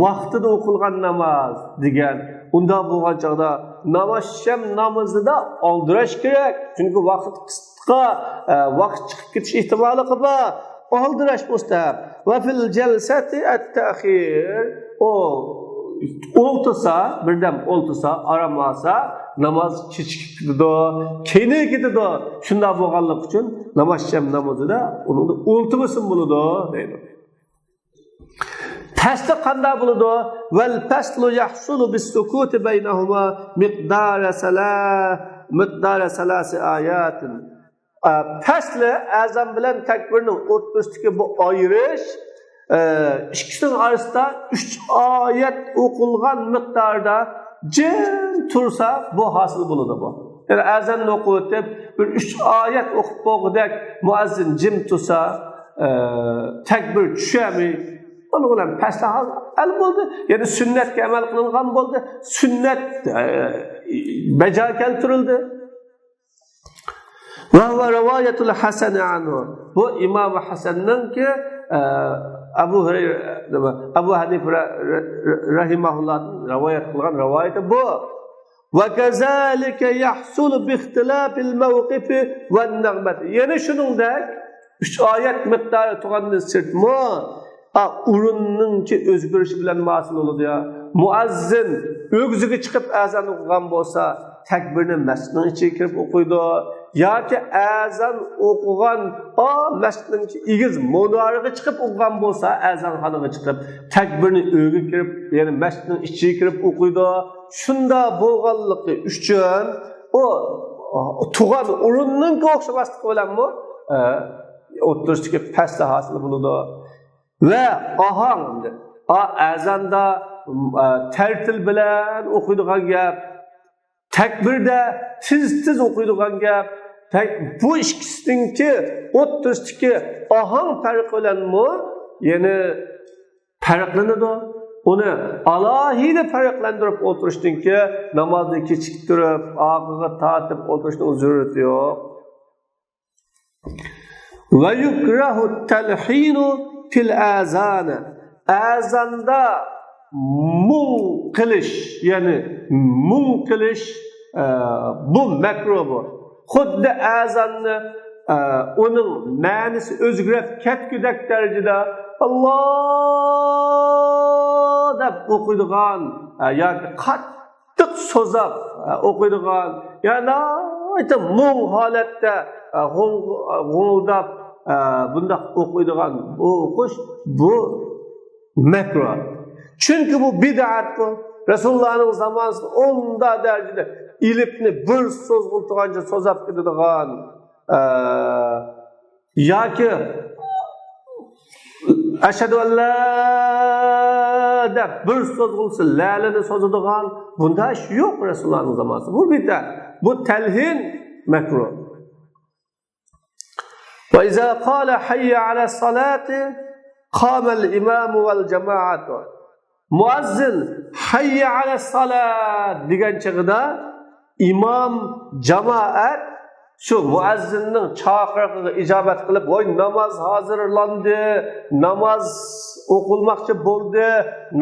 ۋاقتىدا ئوقۇلغان ناماز دېگەن. ئۇنداق بولغان چاغدا ناماز شەم نامىزىدا ئالدىراش كېرەك. چۈنكى ۋاقىت قىسقا، ئە، ۋاقىت چىقىپ كېتىش ئېھتىماللىقى بار. ئالدىراش مۇستەھەب. ۋە فىل جەلسەتى ئەت تەخىر. ئۇ ئولتۇرسا، بىردەم ئولتۇرسا، ئارام ئالسا، ناماز كېچىكىپ كېتىدۇ، كەينىگە كېتىدۇ. شۇنداق بولغانلىقى ئۈچۈن ناماز شەم نامىزىدا ئۇنىڭدا ئۇنتۇمىسىمۇ بولىدۇ دەيدۇ. پەسلى قانداق بولىدۇ؟ والفصل يحصل بالسكوت بينهما مقدار ثلاث، مقدار ثلاث آيات. ئە، پەسلى ئەزان بىلەن تەكبىرنىڭ ئوتتۇرىسىدىكى بۇ ئايرىش، ئە، ئىككىسىنىڭ ئارىسىدا ئۈچ ئايەت ئوقۇلغان مىقداردا جىم تۇرسا، بۇ ھاسىل بولىدۇ بۇ. يەنى ئەزاننى ئوقۇۋېتىپ، بىر ئۈچ ئايەت ئوقۇپ بولغۇدەك مۇئەززىن جىم تۇرسا، ئە، تەكبىر چۈشەرمەي، ئۇنىڭ بىلەن پەسلى ھەل بولدى. يەنى سۈننەتكە ئەمەل قىلىنغان بولدى. سۈننەت، ئە، بەجا كەلتۈرۈلدى. وهو رواية الحسن عنه. بۇ ئىمام ھەسەننىڭكى، ئە، ئەبۇ ھۇرەيرە، نېمە، ئەبۇ ھەنىفە رە-، رە-، رە-، رەھىمەھۇللاھتىن رىۋايەت قىلغان رىۋايىتى بۇ. وكذلك يحصل باختلاف الموقف والنغمة. يەنە شۇنىڭدەك ئۈچ ئايەت مىقدارى تۇرغاندىن سىرتمۇ، ئا، ئورۇننىڭكى ئۆزگىرىشى بىلەن ھاسىل بولىدۇ يا. مۇئەززىن ئۆگزىگە چىقىپ ئەزان ئوقۇغان بولسا، تەكبىرنى مەسچىتنىڭ ئىچىگە كىرىپ ئوقۇيدۇ. ياكى ئەزان ئوقۇغان، ئا، مەسچىتنىڭكى ئېگىز مۇنارىغا چىقىپ ئوقۇغان بولسا، ئەزانخانىغا چىقىپ، تەكبىرنى ئۆيگە كىرىپ، يەنى مەسچىتنىڭ ئىچىگە كىرىپ ئوقۇيدۇ. شۇنداق بولغانلىقى ئۈچۈن ئۇ، ئۇ تۇرغان ئورۇننىڭكى ئوخشىماسلىقى بىلەنمۇ، ئە، ئوتتۇرىسىدىكى پەسلى ھاسىل بولىدۇ. ۋە ئاھاڭ، ئا، ئەزاندا، ئە، تەرتىل بىلەن ئوقۇيدىغان گەپ، تەكبىردە تېز-تېز ئوقۇيدىغان گەپ. تەك-، بۇ ئىككىسىنىڭكى ئوتتۇرىسىدىكى ئاھاڭ پەرقى بىلەنمۇ يەنە پەرقلىنىدۇ. ئۇنى ئالاھىدە پەرقلەندۈرۈپ ئولتۇرۇشتىن كېيىن نامازنى كېچىكتۈرۈپ، ئارقىغا تارتىپ ئولتۇرۇشنىڭ زۆرۈرىيىتى يوق. ويكره التلحين في الأذان. ئەزاندا مۇڭ قىلىش، يەنى مۇڭ قىلىش، ئە، بۇ مەكرۇ بۇ. خۇددى ئەزاننى، ئە، ئۇنىڭ مەنىسى ئۆزگىرىپ كەتكۈدەك دەرىجىدە «ئاللا» دەپ ئوقۇيدىغان، ئە، ياكى قاتتىق سوزاپ، ئە، ئوقۇيدىغان، يا ناھايىتى مۇڭ ھالەتتە، ئە، غۇڭ-، غۇڭۇلداپ، ئە، بۇنداق ئوقۇيدىغان بۇ ئوقۇش، بۇ مەكرۇھ. چۈنكى بۇ بىدئەت بۇ. رەسۇلۇللانىڭ زامانىسىدا ئۇنداق دەرىجىدە ئېلىپنى بىر سوزغىلى تۇرغانچە سوزاپ كېتىدىغان، ئە، ياكى «ئەشھەدۇ ئەللا» دەپ بىر سوزغۇلسا لەلىنى سوزىدىغان بۇنداق ئىش يوق رەسۇلۇللانىڭ زامانىسىدا. بۇ بىدئەت. بۇ تەلھىن مەكرۇھ. وإذا قال حي على الصلاة قام الإمام والجماعة. مۇئەززىن «ھەييە ئەلەسسالات» دېگەن چېغىدا ئىمام، جامائەت شۇ مۇئەززىننىڭ چاقىرىقىغا ئىجابەت قىلىپ، «ۋاي، ناماز ھازىرلاندى، ناماز ئوقۇلماقچى بولدى،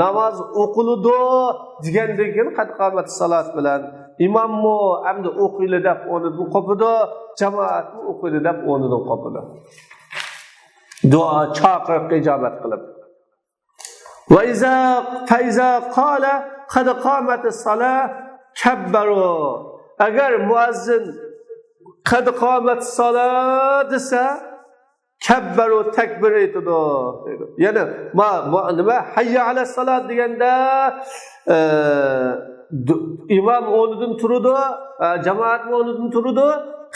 ناماز ئوقۇلىدۇ» دېگەندىن كېيىن «قەد قامەتسسالات» بىلەن ئىماممۇ ئەمدى «ئوقۇيلى» دەپ ئورنىدىن قوپىدۇ، جامائەتمۇ «ئوقۇيلى» دەپ ئورنىدىن قوپىدۇ. دۇئا، چاقىرىققا ئىجابەت قىلىپ. وإذا، فإذا قال قد قامت الصلاة كبروا. ئەگەر مۇئەززىن «قەد قامەتسسالات» دېسە، «كەببەرۇ» تەكبىر ئېيتىدۇ دەيدۇ. يەنى ما، ما، نېمە، «ھەييە ئەلەسسالات» دېگەندە، ئە، دۇ-، ئىمام ئورنىدىن تۇرىدۇ، ئە، جامائەتمۇ ئورنىدىن تۇرىدۇ.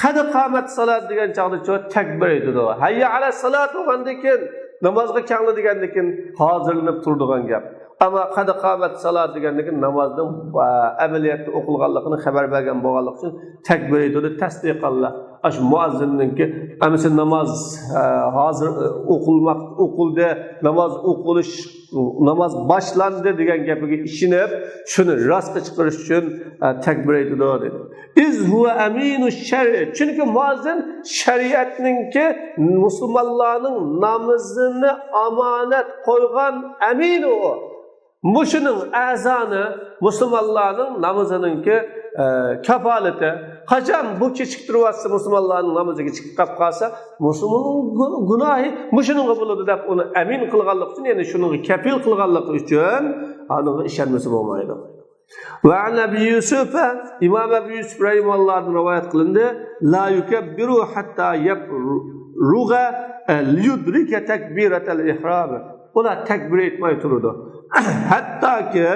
«قەد قامەتسسالات» دېگەن چاغدا شۇ تەكبىر ئېيتىدۇ. «ھەييە ئەلەسسالات» بولغاندىن كېيىن، نامازغا كەڭلى دېگەندىن كېيىن ھازىرلىنىپ تۇرىدىغان گەپ. ئەمما «قەد قامەتسسالات» دېگەندىن كېيىن نامازنىڭ، ئە، ئەمەلىيەتتە ئوقۇلغانلىقىنى خەۋەر بەرگەن بولغانلىقى ئۈچۈن تەكبىر ئېيتىدۇ، تەستىقەنلا. ئاشۇ مۇئەززىننىڭكى، ئەمىسە ناماز، ئە، ھازىر، ئە، ئوقۇلماق، ئوقۇلدى، ناماز ئوقۇلۇش، ناماز باشلاندى دېگەن گەپىگە ئىشىنىپ، شۇنى راستقا چىقىرىش ئۈچۈن، ئە، تەكبىر ئېيتىدۇ دېدى. إذ هو أمين الشرع. چۈنكى مۇئەززىن شەرىئەتنىڭكى، مۇسۇلمانلارنىڭ نامىزىنى ئامانەت قويغان ئەمىنى ئۇ. مۇشۇنىڭ ئەزانى مۇسۇلمانلارنىڭ نامىزىنىڭكى، ئە، كاپالىتى. قاچان بۇ كېچىكتۈرۈۋاتسا، مۇسۇلمانلارنىڭ نامىزى كېچىكىپ قاپ قالسا، مۇسۇلماننىڭ گۇ-، گۇناھى مۇشۇنىڭغا بولىدۇ دەپ ئۇنى ئەمىن قىلغانلىقى ئۈچۈن، يەنى شۇنىڭغا كەپىل قىلغانلىقى ئۈچۈن ئانىڭغا ئىشەنمىسە بولمايدۇ. وعن أبي يوسف، ئىمام ئەبۇ يۈسۈپ رەھىمەھۇللاھتىن رىۋايەت قىلىندى، لا يكبر حتى يفرغ ليدرك تكبيرة الإحرام. ئۇلار تەكبىر ئېيتماي تۇرىدۇ. ھەتتاكى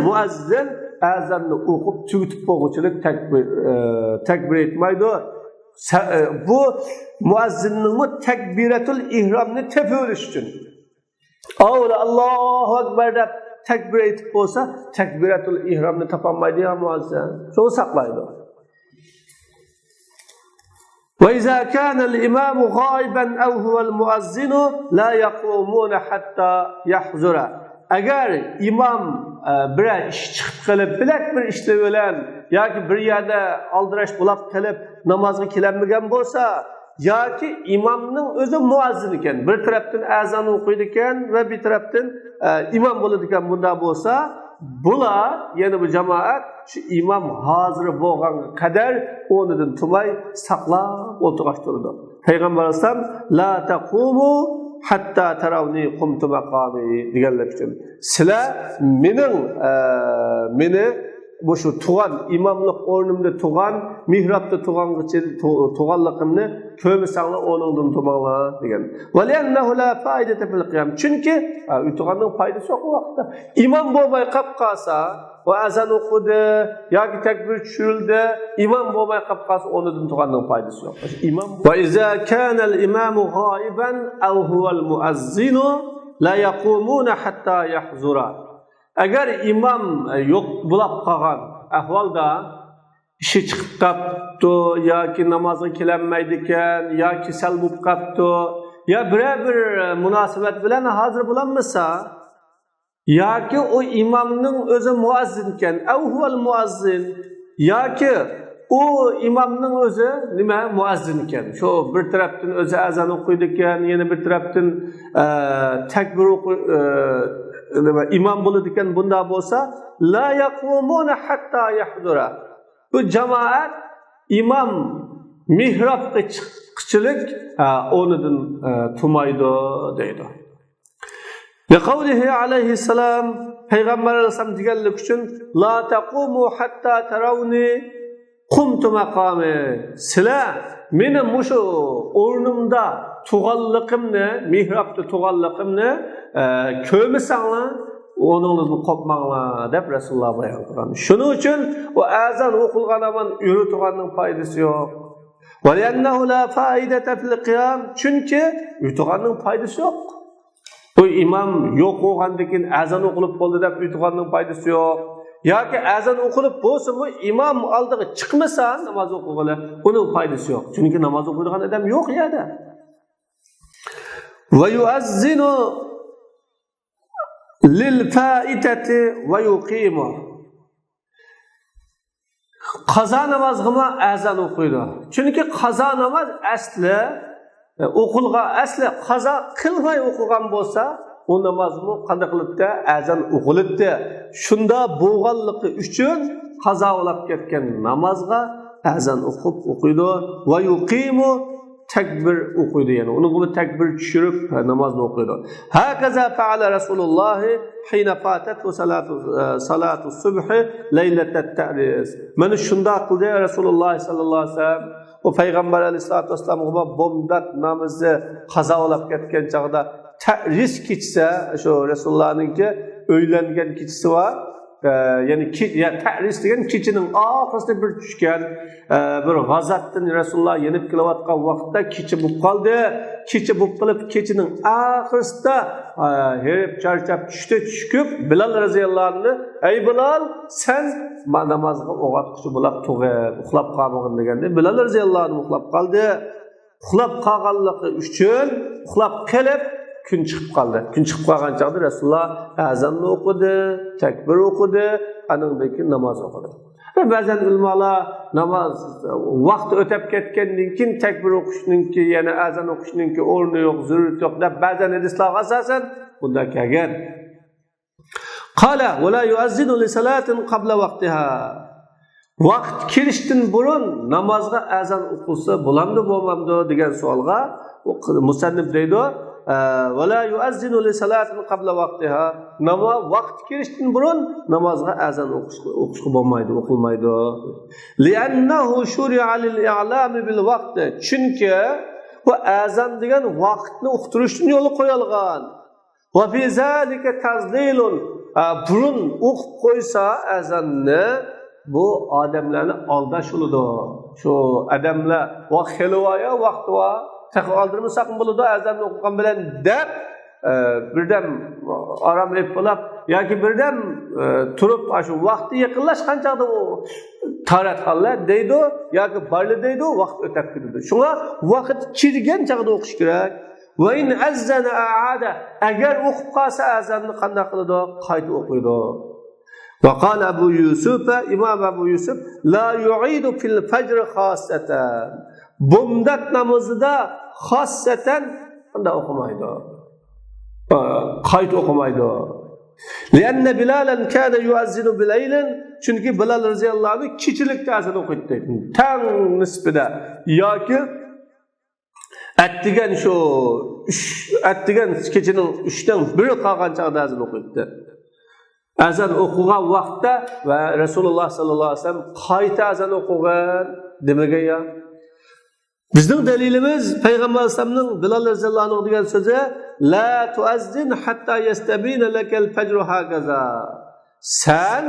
مۇئەززىن ئەزاننى ئوقۇپ تۈگىتىپ بولغۇچىلىك تەكبىر، ئە، تەكبىر ئېيتمايدۇ. سە-، ئە، بۇ مۇئەززىننىڭمۇ تەكبىرەتۇل ئېھرامنى تېپىۋېلىش ئۈچۈن. ئاۋۇ ئاللاھۇ ئەكبەر دەپ تەكبىر ئېيتىپ بولسا، تەكبىرەتۇل ئېھرامنى تاپالمايدۇ يا مۇئەززىن. شۇنى ساقلايدۇ. وإذا كان الإمام غائبا أو هو المؤذن لا يقومون حتى يحضر. ئەگەر ئىمام، ئە، بىرەر ئىش چىقىپ قېلىپ، بىلەك بىر ئىشلىرى بىلەن ياكى بىر يەردە ئالدىراش بولاپ قېلىپ، نامازغا كېلەلمىگەن بولسا، ياكى ئىمامنىڭ ئۆزى مۇئەززىن ئىكەن، بىر تەرەپتىن ئەزان ئوقۇيدىكەن ۋە بىر تەرەپتىن، ئە، ئىمام بولىدىكەن، بۇنداق بولسا، بۇلار، يەنى بۇ جامائەت، شۇ ئىمام ھازىر بولغانغا قەدەر ئورنىدىن تۇرماي ساقلاپ ئولتۇرغاچ تۇرىدۇ. پەيغەمبەر ئەلەيھىسسالام، لا تقوموا حتى تروني قمت مقامي دېگەنلىك ئۈچۈن، سىلەر مېنىڭ، ئە، مېنى مۇشۇ تۇغان، ئىماملىق ئورنۇمدا تۇغان، مېھرابتا تۇغانغىچە، تۇ-، تۇغانلىقىمنى كۆرمىسەڭلار، ئورنۇڭدىن تۇرماڭلار دېگەن. ولأنه لا فائدة في القيام. چۈنكى، ئا، ئۆتۈۋالغاننىڭ پايدىسى يوق ئۇ ۋاقىتتا. ئىمام بولماي قاپ قالسا، ئۇ ئەزان ئوقۇدى ياكى تەكبىر چۈشۈرۈلدى، ئىمام بولماي قاپ قالسا، ئورنىدىن تۇرغاننىڭ پايدىسى يوق. ئىمام. وإذا كان الإمام غائبا أو هو المؤذن لا يقومون حتى يحضر. ئەگەر ئىمام، ئە، يوق بولاپ قالغان ئەھۋالدا، ئىشى چىقىپ قاپتۇ ياكى نامازغا كېلەلمەيدىكەن يا كېسەل بولۇپ قاپتۇ يا بىرەر بىر مۇناسىۋەت بىلەن ھازىر بولالمىسا، ياكى ئۇ ئىمامنىڭ ئۆزى مۇئەززىنكەن، أو هو المؤذن، ياكى ئۇ ئىمامنىڭ ئۆزى نېمە، مۇئەززىنكەن. شۇ بىر تەرەپتىن ئۆزى ئەزان ئوقۇيدىكەن، يەنە بىر تەرەپتىن، ئە، تەكبىر ئوقۇي-، ئە، نېمە، ئىمام بولىدىكەن. بۇنداق بولسا، لا يقومون حتى يحضر. بۇ جامائەت ئىمام مېھرابقا چىققۇچىلىك، ئە، ئورنىدىن، ئە، تۇرمايدۇ دەيدۇ. لقوله عليه السلام، پەيغەمبەر ئەلەيھىسسالام دېگەنلىكى ئۈچۈن، لا تقوموا حتى تروني قمت مقامي. سىلەر مېنى مۇشۇ ئورنۇمدا تۇرغانلىقىمنى، مېھرابتا تۇرغانلىقىمنى، ئە، كۆرمىسەڭلار، ئورنۇڭلاردىن قوپماڭلار دەپ رەسۇلۇللا بايان قىلغان. شۇنىڭ ئۈچۈن ئۇ ئەزان ئوقۇلغان ھامان ئۆرە تۇرغاننىڭ پايدىسى يوق. ولأنه لا فائدة في القيام. چۈنكى ئۆرە تۇرغاننىڭ پايدىسى يوق. بۇ ئىمام يوق بولغاندىن كېيىن ئەزان ئوقۇلۇپ بولدى دەپ ئۆرە تۇرغاننىڭ پايدىسى يوق. ياكى ئەزان ئوقۇلۇپ بولسىمۇ ئىمام ئالدىغا چىقمىسا ناماز ئوقۇغىلى، ئۇنىڭ پايدىسى يوق. چۈنكى ناماز ئوقۇيدىغان ئادەم يوق يەردە. ويؤذن للفائتة ويقيم. قازا نامازغىمۇ ئەزان ئوقۇيدۇ. چۈنكى قازا ناماز ئەسلى، ئە، ئوقۇلغان، ئەسلى قازا قىلماي ئوقۇغان بولسا، ئۇ نامازمۇ قانداق قىلاتتى؟ ئەزان ئوقۇلاتتى. شۇنداق بولغانلىقى ئۈچۈن قازا بولاپ كەتكەن نامازغا ئەزان ئوقۇپ ئوقۇيدۇ. ويقيم، تەكبىر ئوقۇيدۇ، يەنى ئۇنىڭغىمۇ تەكبىر چۈشۈرۈپ، ھە، نامازنى ئوقۇيدۇ. هكذا فعل رسول الله حين فاتته صلاة، ئە، صلاة الصبح ليلة التعريس. مانا شۇنداق قىلدى رەسۇلۇللا ساللاللاھۇ ئەلەيھى ۋەسەللەم. ئۇ پەيغەمبەر ئەلەيھىسسالاتۇ ۋەسسالامغا بومدات نامىزى قازا بولاپ كەتكەن چاغدا، تەرىس كېچىسى، شۇ رەسۇلۇللانىڭكى ئۆيلەنگەن كېچىسى بار. ئە، يەنى كې-، يا، تەرىس دېگەن كېچىنىڭ ئاخىرسىدا بىر چۈشكەن، ئە، بىر غازاتتىن رەسۇلۇللا يېنىپ كېلىۋاتقان ۋاقىتتا كېچە بولۇپ قالدى. كېچە بولۇپ قېلىپ، كېچىنىڭ ئاخىرسىدا، ئە، ھېرىپ چارچاپ چۈشتى، چۈشكۈپ بىلال رەزىياللاھۇ ئەنھۇنى، ئەي بىلال، سەن ما-، نامازغا ئويغاتقۇچى بولاپ تۇغىن، ئۇخلاپ قالمىغىن دېگەندە، بىلال رەزىياللاھۇ ئەنھۇ ئۇخلاپ قالدى. ئۇخلاپ قالغانلىقى ئۈچۈن، ئۇخلاپ قېلىپ، كۈن چىقىپ قالدى. كۈن چىقىپ قالغان چاغدا رەسۇلۇللا ئەزاننى ئوقۇدى، تەكبىر ئوقۇدى، ئاندىن كېيىن ناماز ئوقۇدى. بەزەن ئۆلىمالار ناماز ۋاقتى ئۆتۈپ كەتكەندىن كېيىن تەكبىر ئوقۇشنىڭكى، يەنى ئەزان ئوقۇشنىڭكى ئورنى يوق، زۆرۈرىيىتى يوق دەپ بەزەن ھەدىسلەرگە ئاساسەن بۇنداق كەلگەن. قال ولا يؤذن لصلاة قبل وقتها. ۋاقىت كىرىشتىن بۇرۇن نامازغا ئەزان ئوقۇلسا بولامدۇ، بولمامدۇ دېگەن سوئالغا ئۇ مۇسەننىپ دەيدۇ، ئە، ۋە لا يۇئەززىنۇ لىسالاتىن قەبلە ۋاقتىھا. ناما-، ۋاقتى كىرىشتىن بۇرۇن نامازغا ئەزان ئوقۇشقا، ئوقۇشقا بولمايدۇ، ئوقۇلمايدۇ. لىئەننەھۇ شۇرىئە لىل ئىئلامى بىل ۋاقتى. چۈنكى بۇ ئەزان دېگەن ۋاقىتنى ئۇقتۇرۇشتىن يولغا قويۇلغان. ۋە فى زالىكە تەزلىلۇن. ئە، بۇرۇن ئوقۇپ قويسا ئەزاننى، بۇ ئادەملەرنى ئالداش بولىدۇ. شۇ ئادەملەر، ۋاق خېلى ۋايا، ۋاقتى ۋار. تېخى ئالدىرمىساقمۇ بولىدۇ، ئەزاننى ئوقۇغان بىلەن دەپ، ئە، بىردەم ئارام ئېلىپ بولاپ، ياكى بىردەم، ئە، تۇرۇپ، ئاشۇ ۋاقتى يېقىنلاشقان چاغدا ئۇ تارەتخانلار دەيدۇ، ياكى بارلا دەيدۇ، ۋاقىت ئۆتەپ كېتىدۇ. شۇڭا ۋاقىت كىرگەن چاغدا ئوقۇش كېرەك. ۋە ئىن ئەززەنە ئەئادە، ئەگەر ئوقۇپ قالسا ئەزاننى قانداق قىلىدۇ؟ قايتا ئوقۇيدۇ. ۋە قال ئەبۇ يۈسۈف، ئىمام ئەبۇ يۈسۈف، لا يۇئىدۇ فىل فەجر خاسسەتەن. بامدات نامىزىدا خاسسەتەن قانداق ئوقۇمايدۇ؟ ئا، قايتا ئوقۇمايدۇ. لىئەننە بىلالەن كانە يۇئەززىنۇ بىلەيلىن. چۈنكى بىلال رەزىياللاھۇ ئەنھۇ كېچىلىكتە ئەزان ئوقۇيتتى. تەڭ نىسپىدە ياكى ئەتىگەن شۇ ئۈچ، ئەتىگەن كېچىنىڭ ئۈچتىن بىرى قالغان چاغدا ئەزان ئوقۇيتتى. ئەزان ئوقۇغان ۋاقىتتا ۋە رەسۇلۇللاھ ساللاللاھۇ ئەلەيھى ۋەسەللەم قايتا ئەزان ئوقۇغىن دېمىگەن يا. بىزنىڭ دەلىلىمىز پەيغەمبەر ئەلەيھىسسالامنىڭ بىلال رەزىياللاھۇ ئەنھۇ دېگەن سۆزى، لا تۇئەززىن ھەتتا يەستەبىنە لەكەل فەجرۇ ھاكازا. سەن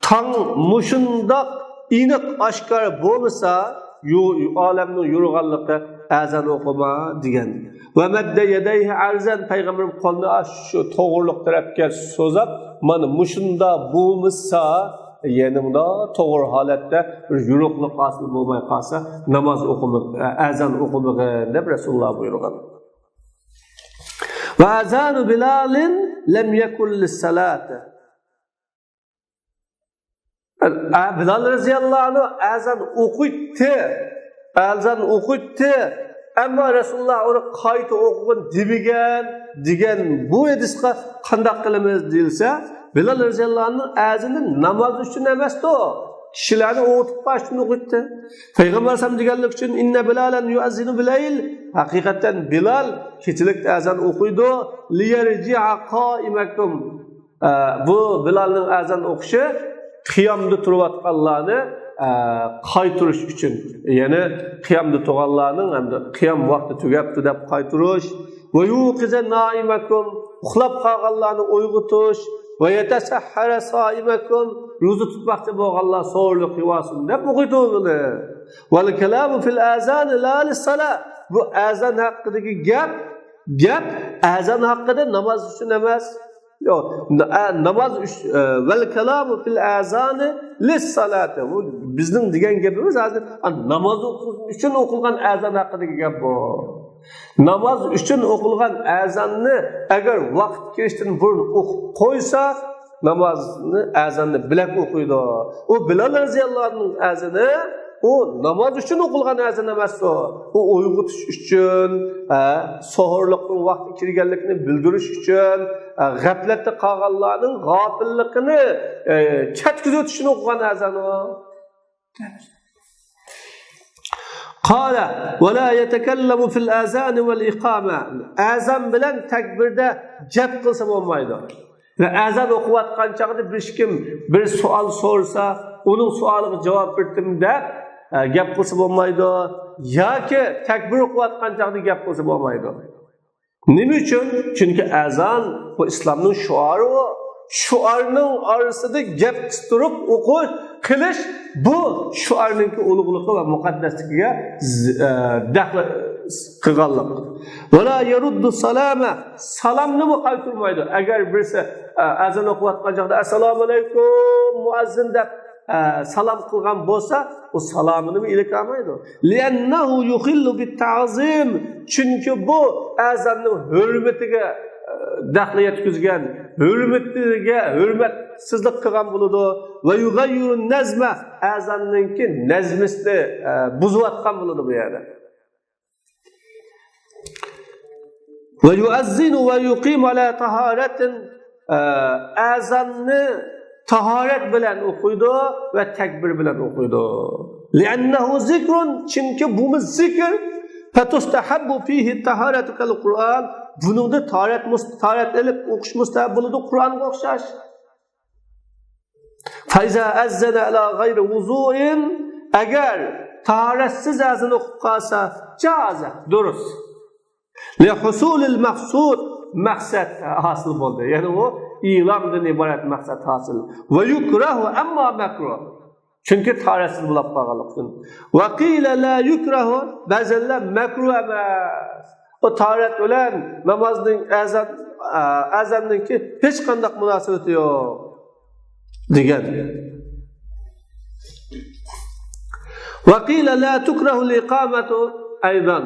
تاڭ مۇشۇنداق ئېنىق ئاشكارا بولمىسا، يو-، ئالەمنىڭ يورۇغانلىقى، ئەزان ئوقۇما دېگەن. ۋە مەددە يەدەيھى ئەرزەن، پەيغەمبىرىم قولىنى شۇ توغرىلىق تەرەپكە سوزۇپ، مانا مۇشۇنداق بولمىسا، يەنە مۇنداق توغرا ھالەتتە بىر يورۇقلۇق ھاسىل بولماي قالسا، ناماز ئوقۇمىغ-، ئەزان ئوقۇمىغىن دەپ رەسۇلۇللاھ بۇيرۇغان. ۋە ئەزانۇ بىلالىن لەم يەكۇن لىسسالاتى. ئە، بىلال رەزىياللاھۇ ئەنھۇ ئەزان ئوقۇيتتى، ئەزان ئوقۇيتتى، ئەمما رەسۇلۇللاھ ئۇنى قايتا ئوقۇغىن دېمىگەن دېگەن بۇ ھەدىسقە قانداق قىلىمىز دېيىلسە، بىلال رەزىياللاھۇ ئەنھۇنىڭ ئەزىنى ناماز ئۈچۈن ئەمەستۇ، كىشىلەرنى ئويغىتىپ قالىش ئۈچۈن ئوقۇيتتى. پەيغەمبەر ئەلەيھىسسالام دېگەنلىك ئۈچۈن، ئىننە بىلالەن يۇئەززىنۇ بىلەيل، ھەقىقەتەن بىلال كېچىلىكتە ئەزان ئوقۇيدۇ، لىيەرجىئە قائىمەكۇم. ئە، بۇ بىلالنىڭ ئەزان ئوقۇشى قىيامدا تۇرۇۋاتقانلارنى، ئە، قايتۇرۇش ئۈچۈن، يەنى قىيامدا تۇرغانلارنىڭ ئەمدى قىيام ۋاقتى تۈگەپتۇ دەپ قايتۇرۇش. ۋە يۇقىزە نائىمەكۇم، ئۇخلاپ قالغانلارنى ئويغىتىش. ۋە يەتەسەھھەرە سائىمەكۇم، روزا تۇتماقچى بولغانلار سوھۇرلۇق قىلىۋالسۇن دەپ ئوقۇيدۇ بۇنى. ۋەل كەلامۇ فىل ئەزانى لا لىسسالا، بۇ ئەزان ھەققىدىكى گەپ، گەپ ئەزان ھەققىدە، ناماز ئۈچۈن ئەمەس. يوق، نا-، ئە، ناماز ئۈچ-، ئە، ۋەل كالامۇ فىل ئەزانى لىسسالاتى. بۇ بىزنىڭ دېگەن گېپىمىز ھازىر، ئە، ناماز ئوقۇش ئۈچۈن ئوقۇلغان ئەزان ھەققىدىكى گەپ بۇ. ناماز ئۈچۈن ئوقۇلغان ئەزاننى ئەگەر ۋاقىت كىرىشتىن بۇرۇن ئوقۇپ قويسا، نامازنى، ئەزاننى بىلەك ئوقۇيدۇ. ئۇ بىلال رەزىياللاھۇ ئەنھۇنىڭ ئەزىنى ئۇ ناماز ئۈچۈن ئوقۇلغان ئەزان ئەمەس ئۇ. ئۇ ئويغىتىش ئۈچۈن، ھە، سوھۇرلۇقنىڭ ۋاقتى كىرگەنلىكىنى بىلدۈرۈش ئۈچۈن، ھە، غەپلەتتە قالغانلارنىڭ غاپىللىقىنى، ئە، كەتكۈزۈۋېتىش ئۈچۈن ئوقۇغان ئەزان ئۇ. قال، ولا يتكلم في الأذان والإقامة. ئەزان بىلەن تەكبىردە گەپ قىلسا بولمايدۇ. يەنى ئەزان ئوقۇۋاتقان چاغدا بىر كىم بىر سوئال سورىسا، ئۇنىڭ سوئالىغا جاۋاب بېرىتتىم دەپ، ئە، گەپ قىلسا بولمايدۇ. ياكى تەكبىر ئوقۇۋاتقان چاغدا گەپ قىلسا بولمايدۇ. نېمە ئۈچۈن؟ چۈنكى ئەزان بۇ ئىسلامنىڭ شوئارى ئۇ. شوئارنىڭ ئارىسىدا گەپ قىستۇرۇپ ئوقۇش، قىلىش، بۇ شوئارنىڭكى ئۇلۇغلۇقى ۋە مۇقەددەسلىكىگە ز-، ئە، دەخلى قىلغانلىق. ۋەلا يەرۇددۇ سالامە، سالامنىمۇ قايتۇرمايدۇ. ئەگەر بىرسى، ئە، ئەزان ئوقۇۋاتقان چاغدا، ئەسسالامۇ ئەلەيكۇم مۇئەززىن دەپ، ئە، سالام قىلغان بولسا، ئۇ سالامىنىمۇ ئېلىپ كەلمەيدۇ. لىئەننەھۇ يۇخىللۇ بىتتەئزىم. چۈنكى بۇ ئەزاننىڭ ھۆرمىتىگە، ئە، دەخلى يەتكۈزگەن، ھۆرمىتىگە ھۆرمەتسىزلىك قىلغان بولىدۇ. ۋە يۇغەييىرۇن نەزمە، ئەزاننىڭكى نەزمىسىنى، ئە، بۇزۇۋاتقان بولىدۇ بۇ يەردە. ۋە يۇئەززىنۇ ۋە يۇقىمۇ ئەلا تاھارەتىن، ئە، ئەزاننى تاھارەت بىلەن ئوقۇيدۇ ۋە تەكبىر بىلەن ئوقۇيدۇ. لىئەننەھۇ زىكرۇن، چۈنكى بۇمۇ زىكىر. فتستحب فيه الطهارة كالقرآن. بۇنىڭدا تاھارەت مۇس-، تاھارەت ئېلىپ ئوقۇش مۇستەھەب بولىدۇ، قۇرئانغا ئوخشاش. فإذا أذن على غير وضوء، ئەگەر تاھارەتسىز ئەزان ئوقۇپ قالسا، جاز، دۇرۇس. لحصول المقصود، مەقسەت ھاسىل بولدى. يەنى ئۇ ئېلاندىن ئىبارەت مەقسەت ھاسىل. ويكره، ئەمما مەكرۇھ. چۈنكى تاھارەتسىز بولاپ قالغانلىقى ئۈچۈن. وقيل لا يكره، بەزىلەر مەكرۇھ ئەمەس. ئۇ تاھارەت بىلەن نامازنىڭ ئەزان، ئە، ئەزاننىڭكى ھېچقانداق مۇناسىۋىتى يوق دېگەن. وقيل لا تكره الإقامة أيضا.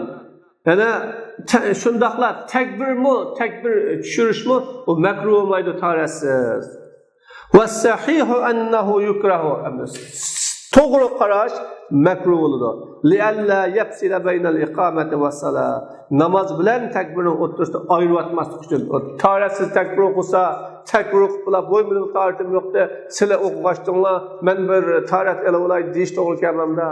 يەنە تە-، شۇنداقلا تەكبىرمۇ، تەكبىر چۈشۈرۈشمۇ ئۇ مەكرۇھ بولمايدۇ تاھارەتسىز. والصحيح أنه يكره. توغرا قاراش مەكرۇھ بولىدۇ. لئلا يفصل بين الإقامة والصلاة. ناماز بىلەن تەكبىرنىڭ ئوتتۇرىسىدا ئايرىۋاتماسلىق ئۈچۈن. تاھارەتسىز تەكبىر ئوقۇسا، تەكبىر ئوقۇپ بولاپ، ۋوي، مېنىڭ تاھارىتىم يوقتى، سىلەر ئوقۇغاچتىڭلار، مەن بىر تاھارەت ئېلىۋالاي دېيىش توغرا كەلمەمدۇ.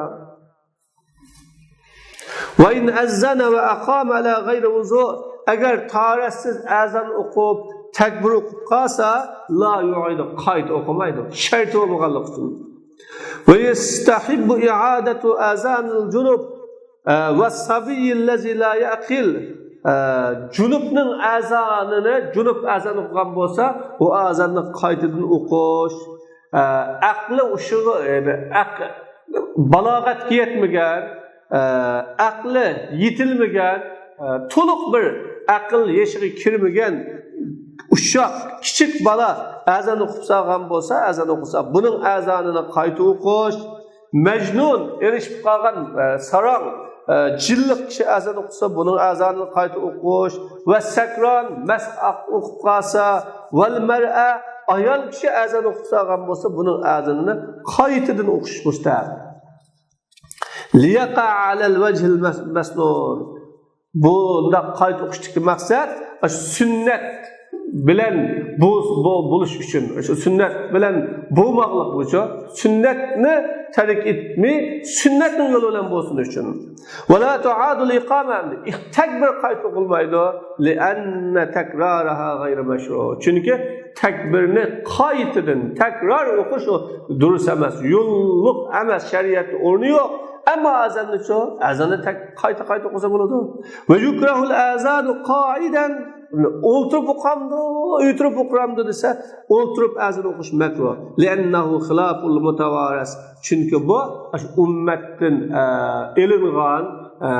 وإن أذن وأقام على غير وضوء، ئەگەر تاھارەتسىز ئەزان ئوقۇپ، تەكبىر ئوقۇپ قالسا، لا يعيد، قايتا ئوقۇمايدۇ، شەرتى بولمىغانلىقى ئۈچۈن. ويستحب إعادة أذان الجنب، ئە، والصبي الذي لا يعقل. ئە، جۇنۇپنىڭ ئەزانىنى، جۇنۇپ ئەزان ئوقۇغان بولسا، ئۇ ئەزاننى قايتىدىن ئوقۇش. ئە، ئەقلى ئۇشىغا، يەنى ئەق-، بالاغەتكە يەتمىگەن، ئە، ئەقلى يېتىلمىگەن، ئە، تولۇق بىر ئەقىل يېشىغا كىرمىگەن ئۇششاق، كىچىك بالا ئەزان ئوقۇپ سالغان بولسا، ئەزان ئوقۇسا، بۇنىڭ ئەزانىنى قايتا ئوقۇش. مەجنۇن، ئېرىشىپ قالغان، ئە، ساراڭ، ئە، جىنلىق كىشى ئەزان ئوقۇسا، بۇنىڭ ئەزانىنى قايتا ئوقۇش. ۋەسسەكران، مەست ئوقۇپ قالسا، ۋەلمەرئە، ئايال كىشى ئەزان ئوقۇپ سالغان بولسا، بۇنىڭ ئەزانىنى قايتىدىن ئوقۇش مۇستەھەب. ليقع على الوجه المسنون. بۇنداق قايتا ئوقۇشتىكى مەقسەت، ئاشۇ سۈننەت بىلەن بۇ، بۇ بولۇش ئۈچۈن، شۇ سۈننەت بىلەن بولماقلىق ئۈچۈن، سۈننەتنى تەرك ئېتمەي، سۈننەتنىڭ يولى بىلەن بولسۇن ئۈچۈن. ولا تعاد الإقامة، تەكبىر قايتا ئوقۇلمايدۇ. لأن تكرارها غير مشروع. چۈنكى تەكبىرنى قايتىدىن تەكرار ئوقۇش ئۇ دۇرۇس ئەمەس، يوللۇق ئەمەس، شەرىئەتتە ئورنى يوق. ئەمما ئەزاننىچۇ؟ ئەزاننى تەك-، قايتا-قايتا ئوقۇسا بولىدۇ. ويكره الأذان قاعدا. ئولتۇرۇپ ئوقۇغاندۇ، ئولتۇرۇپ ئوقۇغاندۇ دېسە، ئولتۇرۇپ ئەزان ئوقۇش مەكرۇھ. لأنه خلاف المتوارث. چۈنكى بۇ ئاشۇ ئۈممەتتىن، ئە، ئېلىنغان، ئە،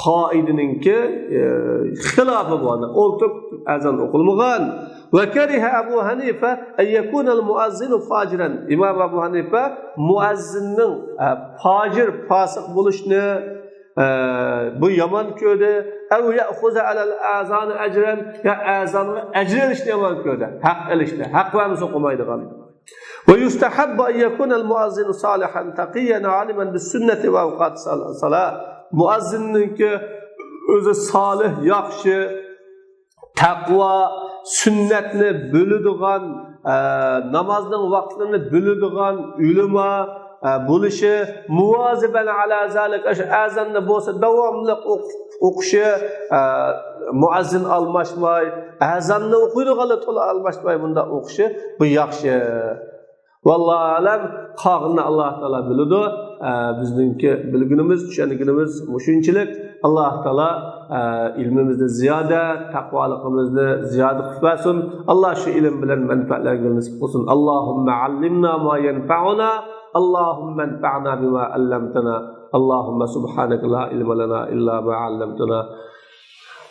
قائىدىنىڭكى، ئە، خىلاپى بۇ. ئولتۇرۇپ ئەزان ئوقۇلمىغان. وكره أبو حنيفة أن يكون المؤذن فاجرا. ئىمام ئەبۇ ھەنىفە مۇئەززىننىڭ، ئە، پاجىر، پاسىق بولۇشنى، ئە، بۇ يامان كۆردى. أو يأخذ على الأذان أجرا، يا ئەزانغا ئەجىر ئېلىشنى يامان كۆردى. ھەق ئېلىشنى، ھەق بەرمىسە ئوقۇمايدىغان. ويستحب أن يكون المؤذن صالحا تقيا عالما بالسنة وأوقات الصلاة. مۇئەززىننىڭكى ئۆزى سالىھ، ياخشى، تەقۋا، سۈننەتنى بىلىدىغان، ئە، نامازنىڭ ۋاقىتلىرىنى بىلىدىغان ئۆلىما، ئە، بولۇشى، مۇۋازىبەن ئەلا زالىك، ئاشۇ ئەزاننى بولسا داۋاملىق ئوق-، ئوقۇشى، ئە، مۇئەززىن ئالماشماي، ئەزاننى ئوقۇيدىغانلار تولا ئالماشماي بۇنداق ئوقۇشى، بۇ ياخشى. ۋاللاھۇ ئەلەم، قالغىنىنى ئاللاھ تائالا بىلىدۇ. ئە، بىزنىڭكى بىلگىنىمىز، چۈشەنگىنىمىز مۇشۇنچىلىك. ئاللاھ تائالا، ئە، ئىلمىمىزنى زىيادە، تەقۋالىقىمىزنى زىيادە قىلىپ بەرسۇن. ئاللاھ شۇ ئىلىم بىلەن مەنپەئەتلەنگىلى نېسىپ قىلسۇن. اللهم علمنا ما ينفعنا، اللهم انفعنا بما علمتنا. اللهم سبحانك لا علم لنا إلا ما علمتنا.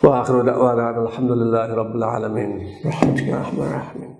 وآخر دعوانا أن الحمد لله رب العالمين. برحمتك يا أرحم الراحمين.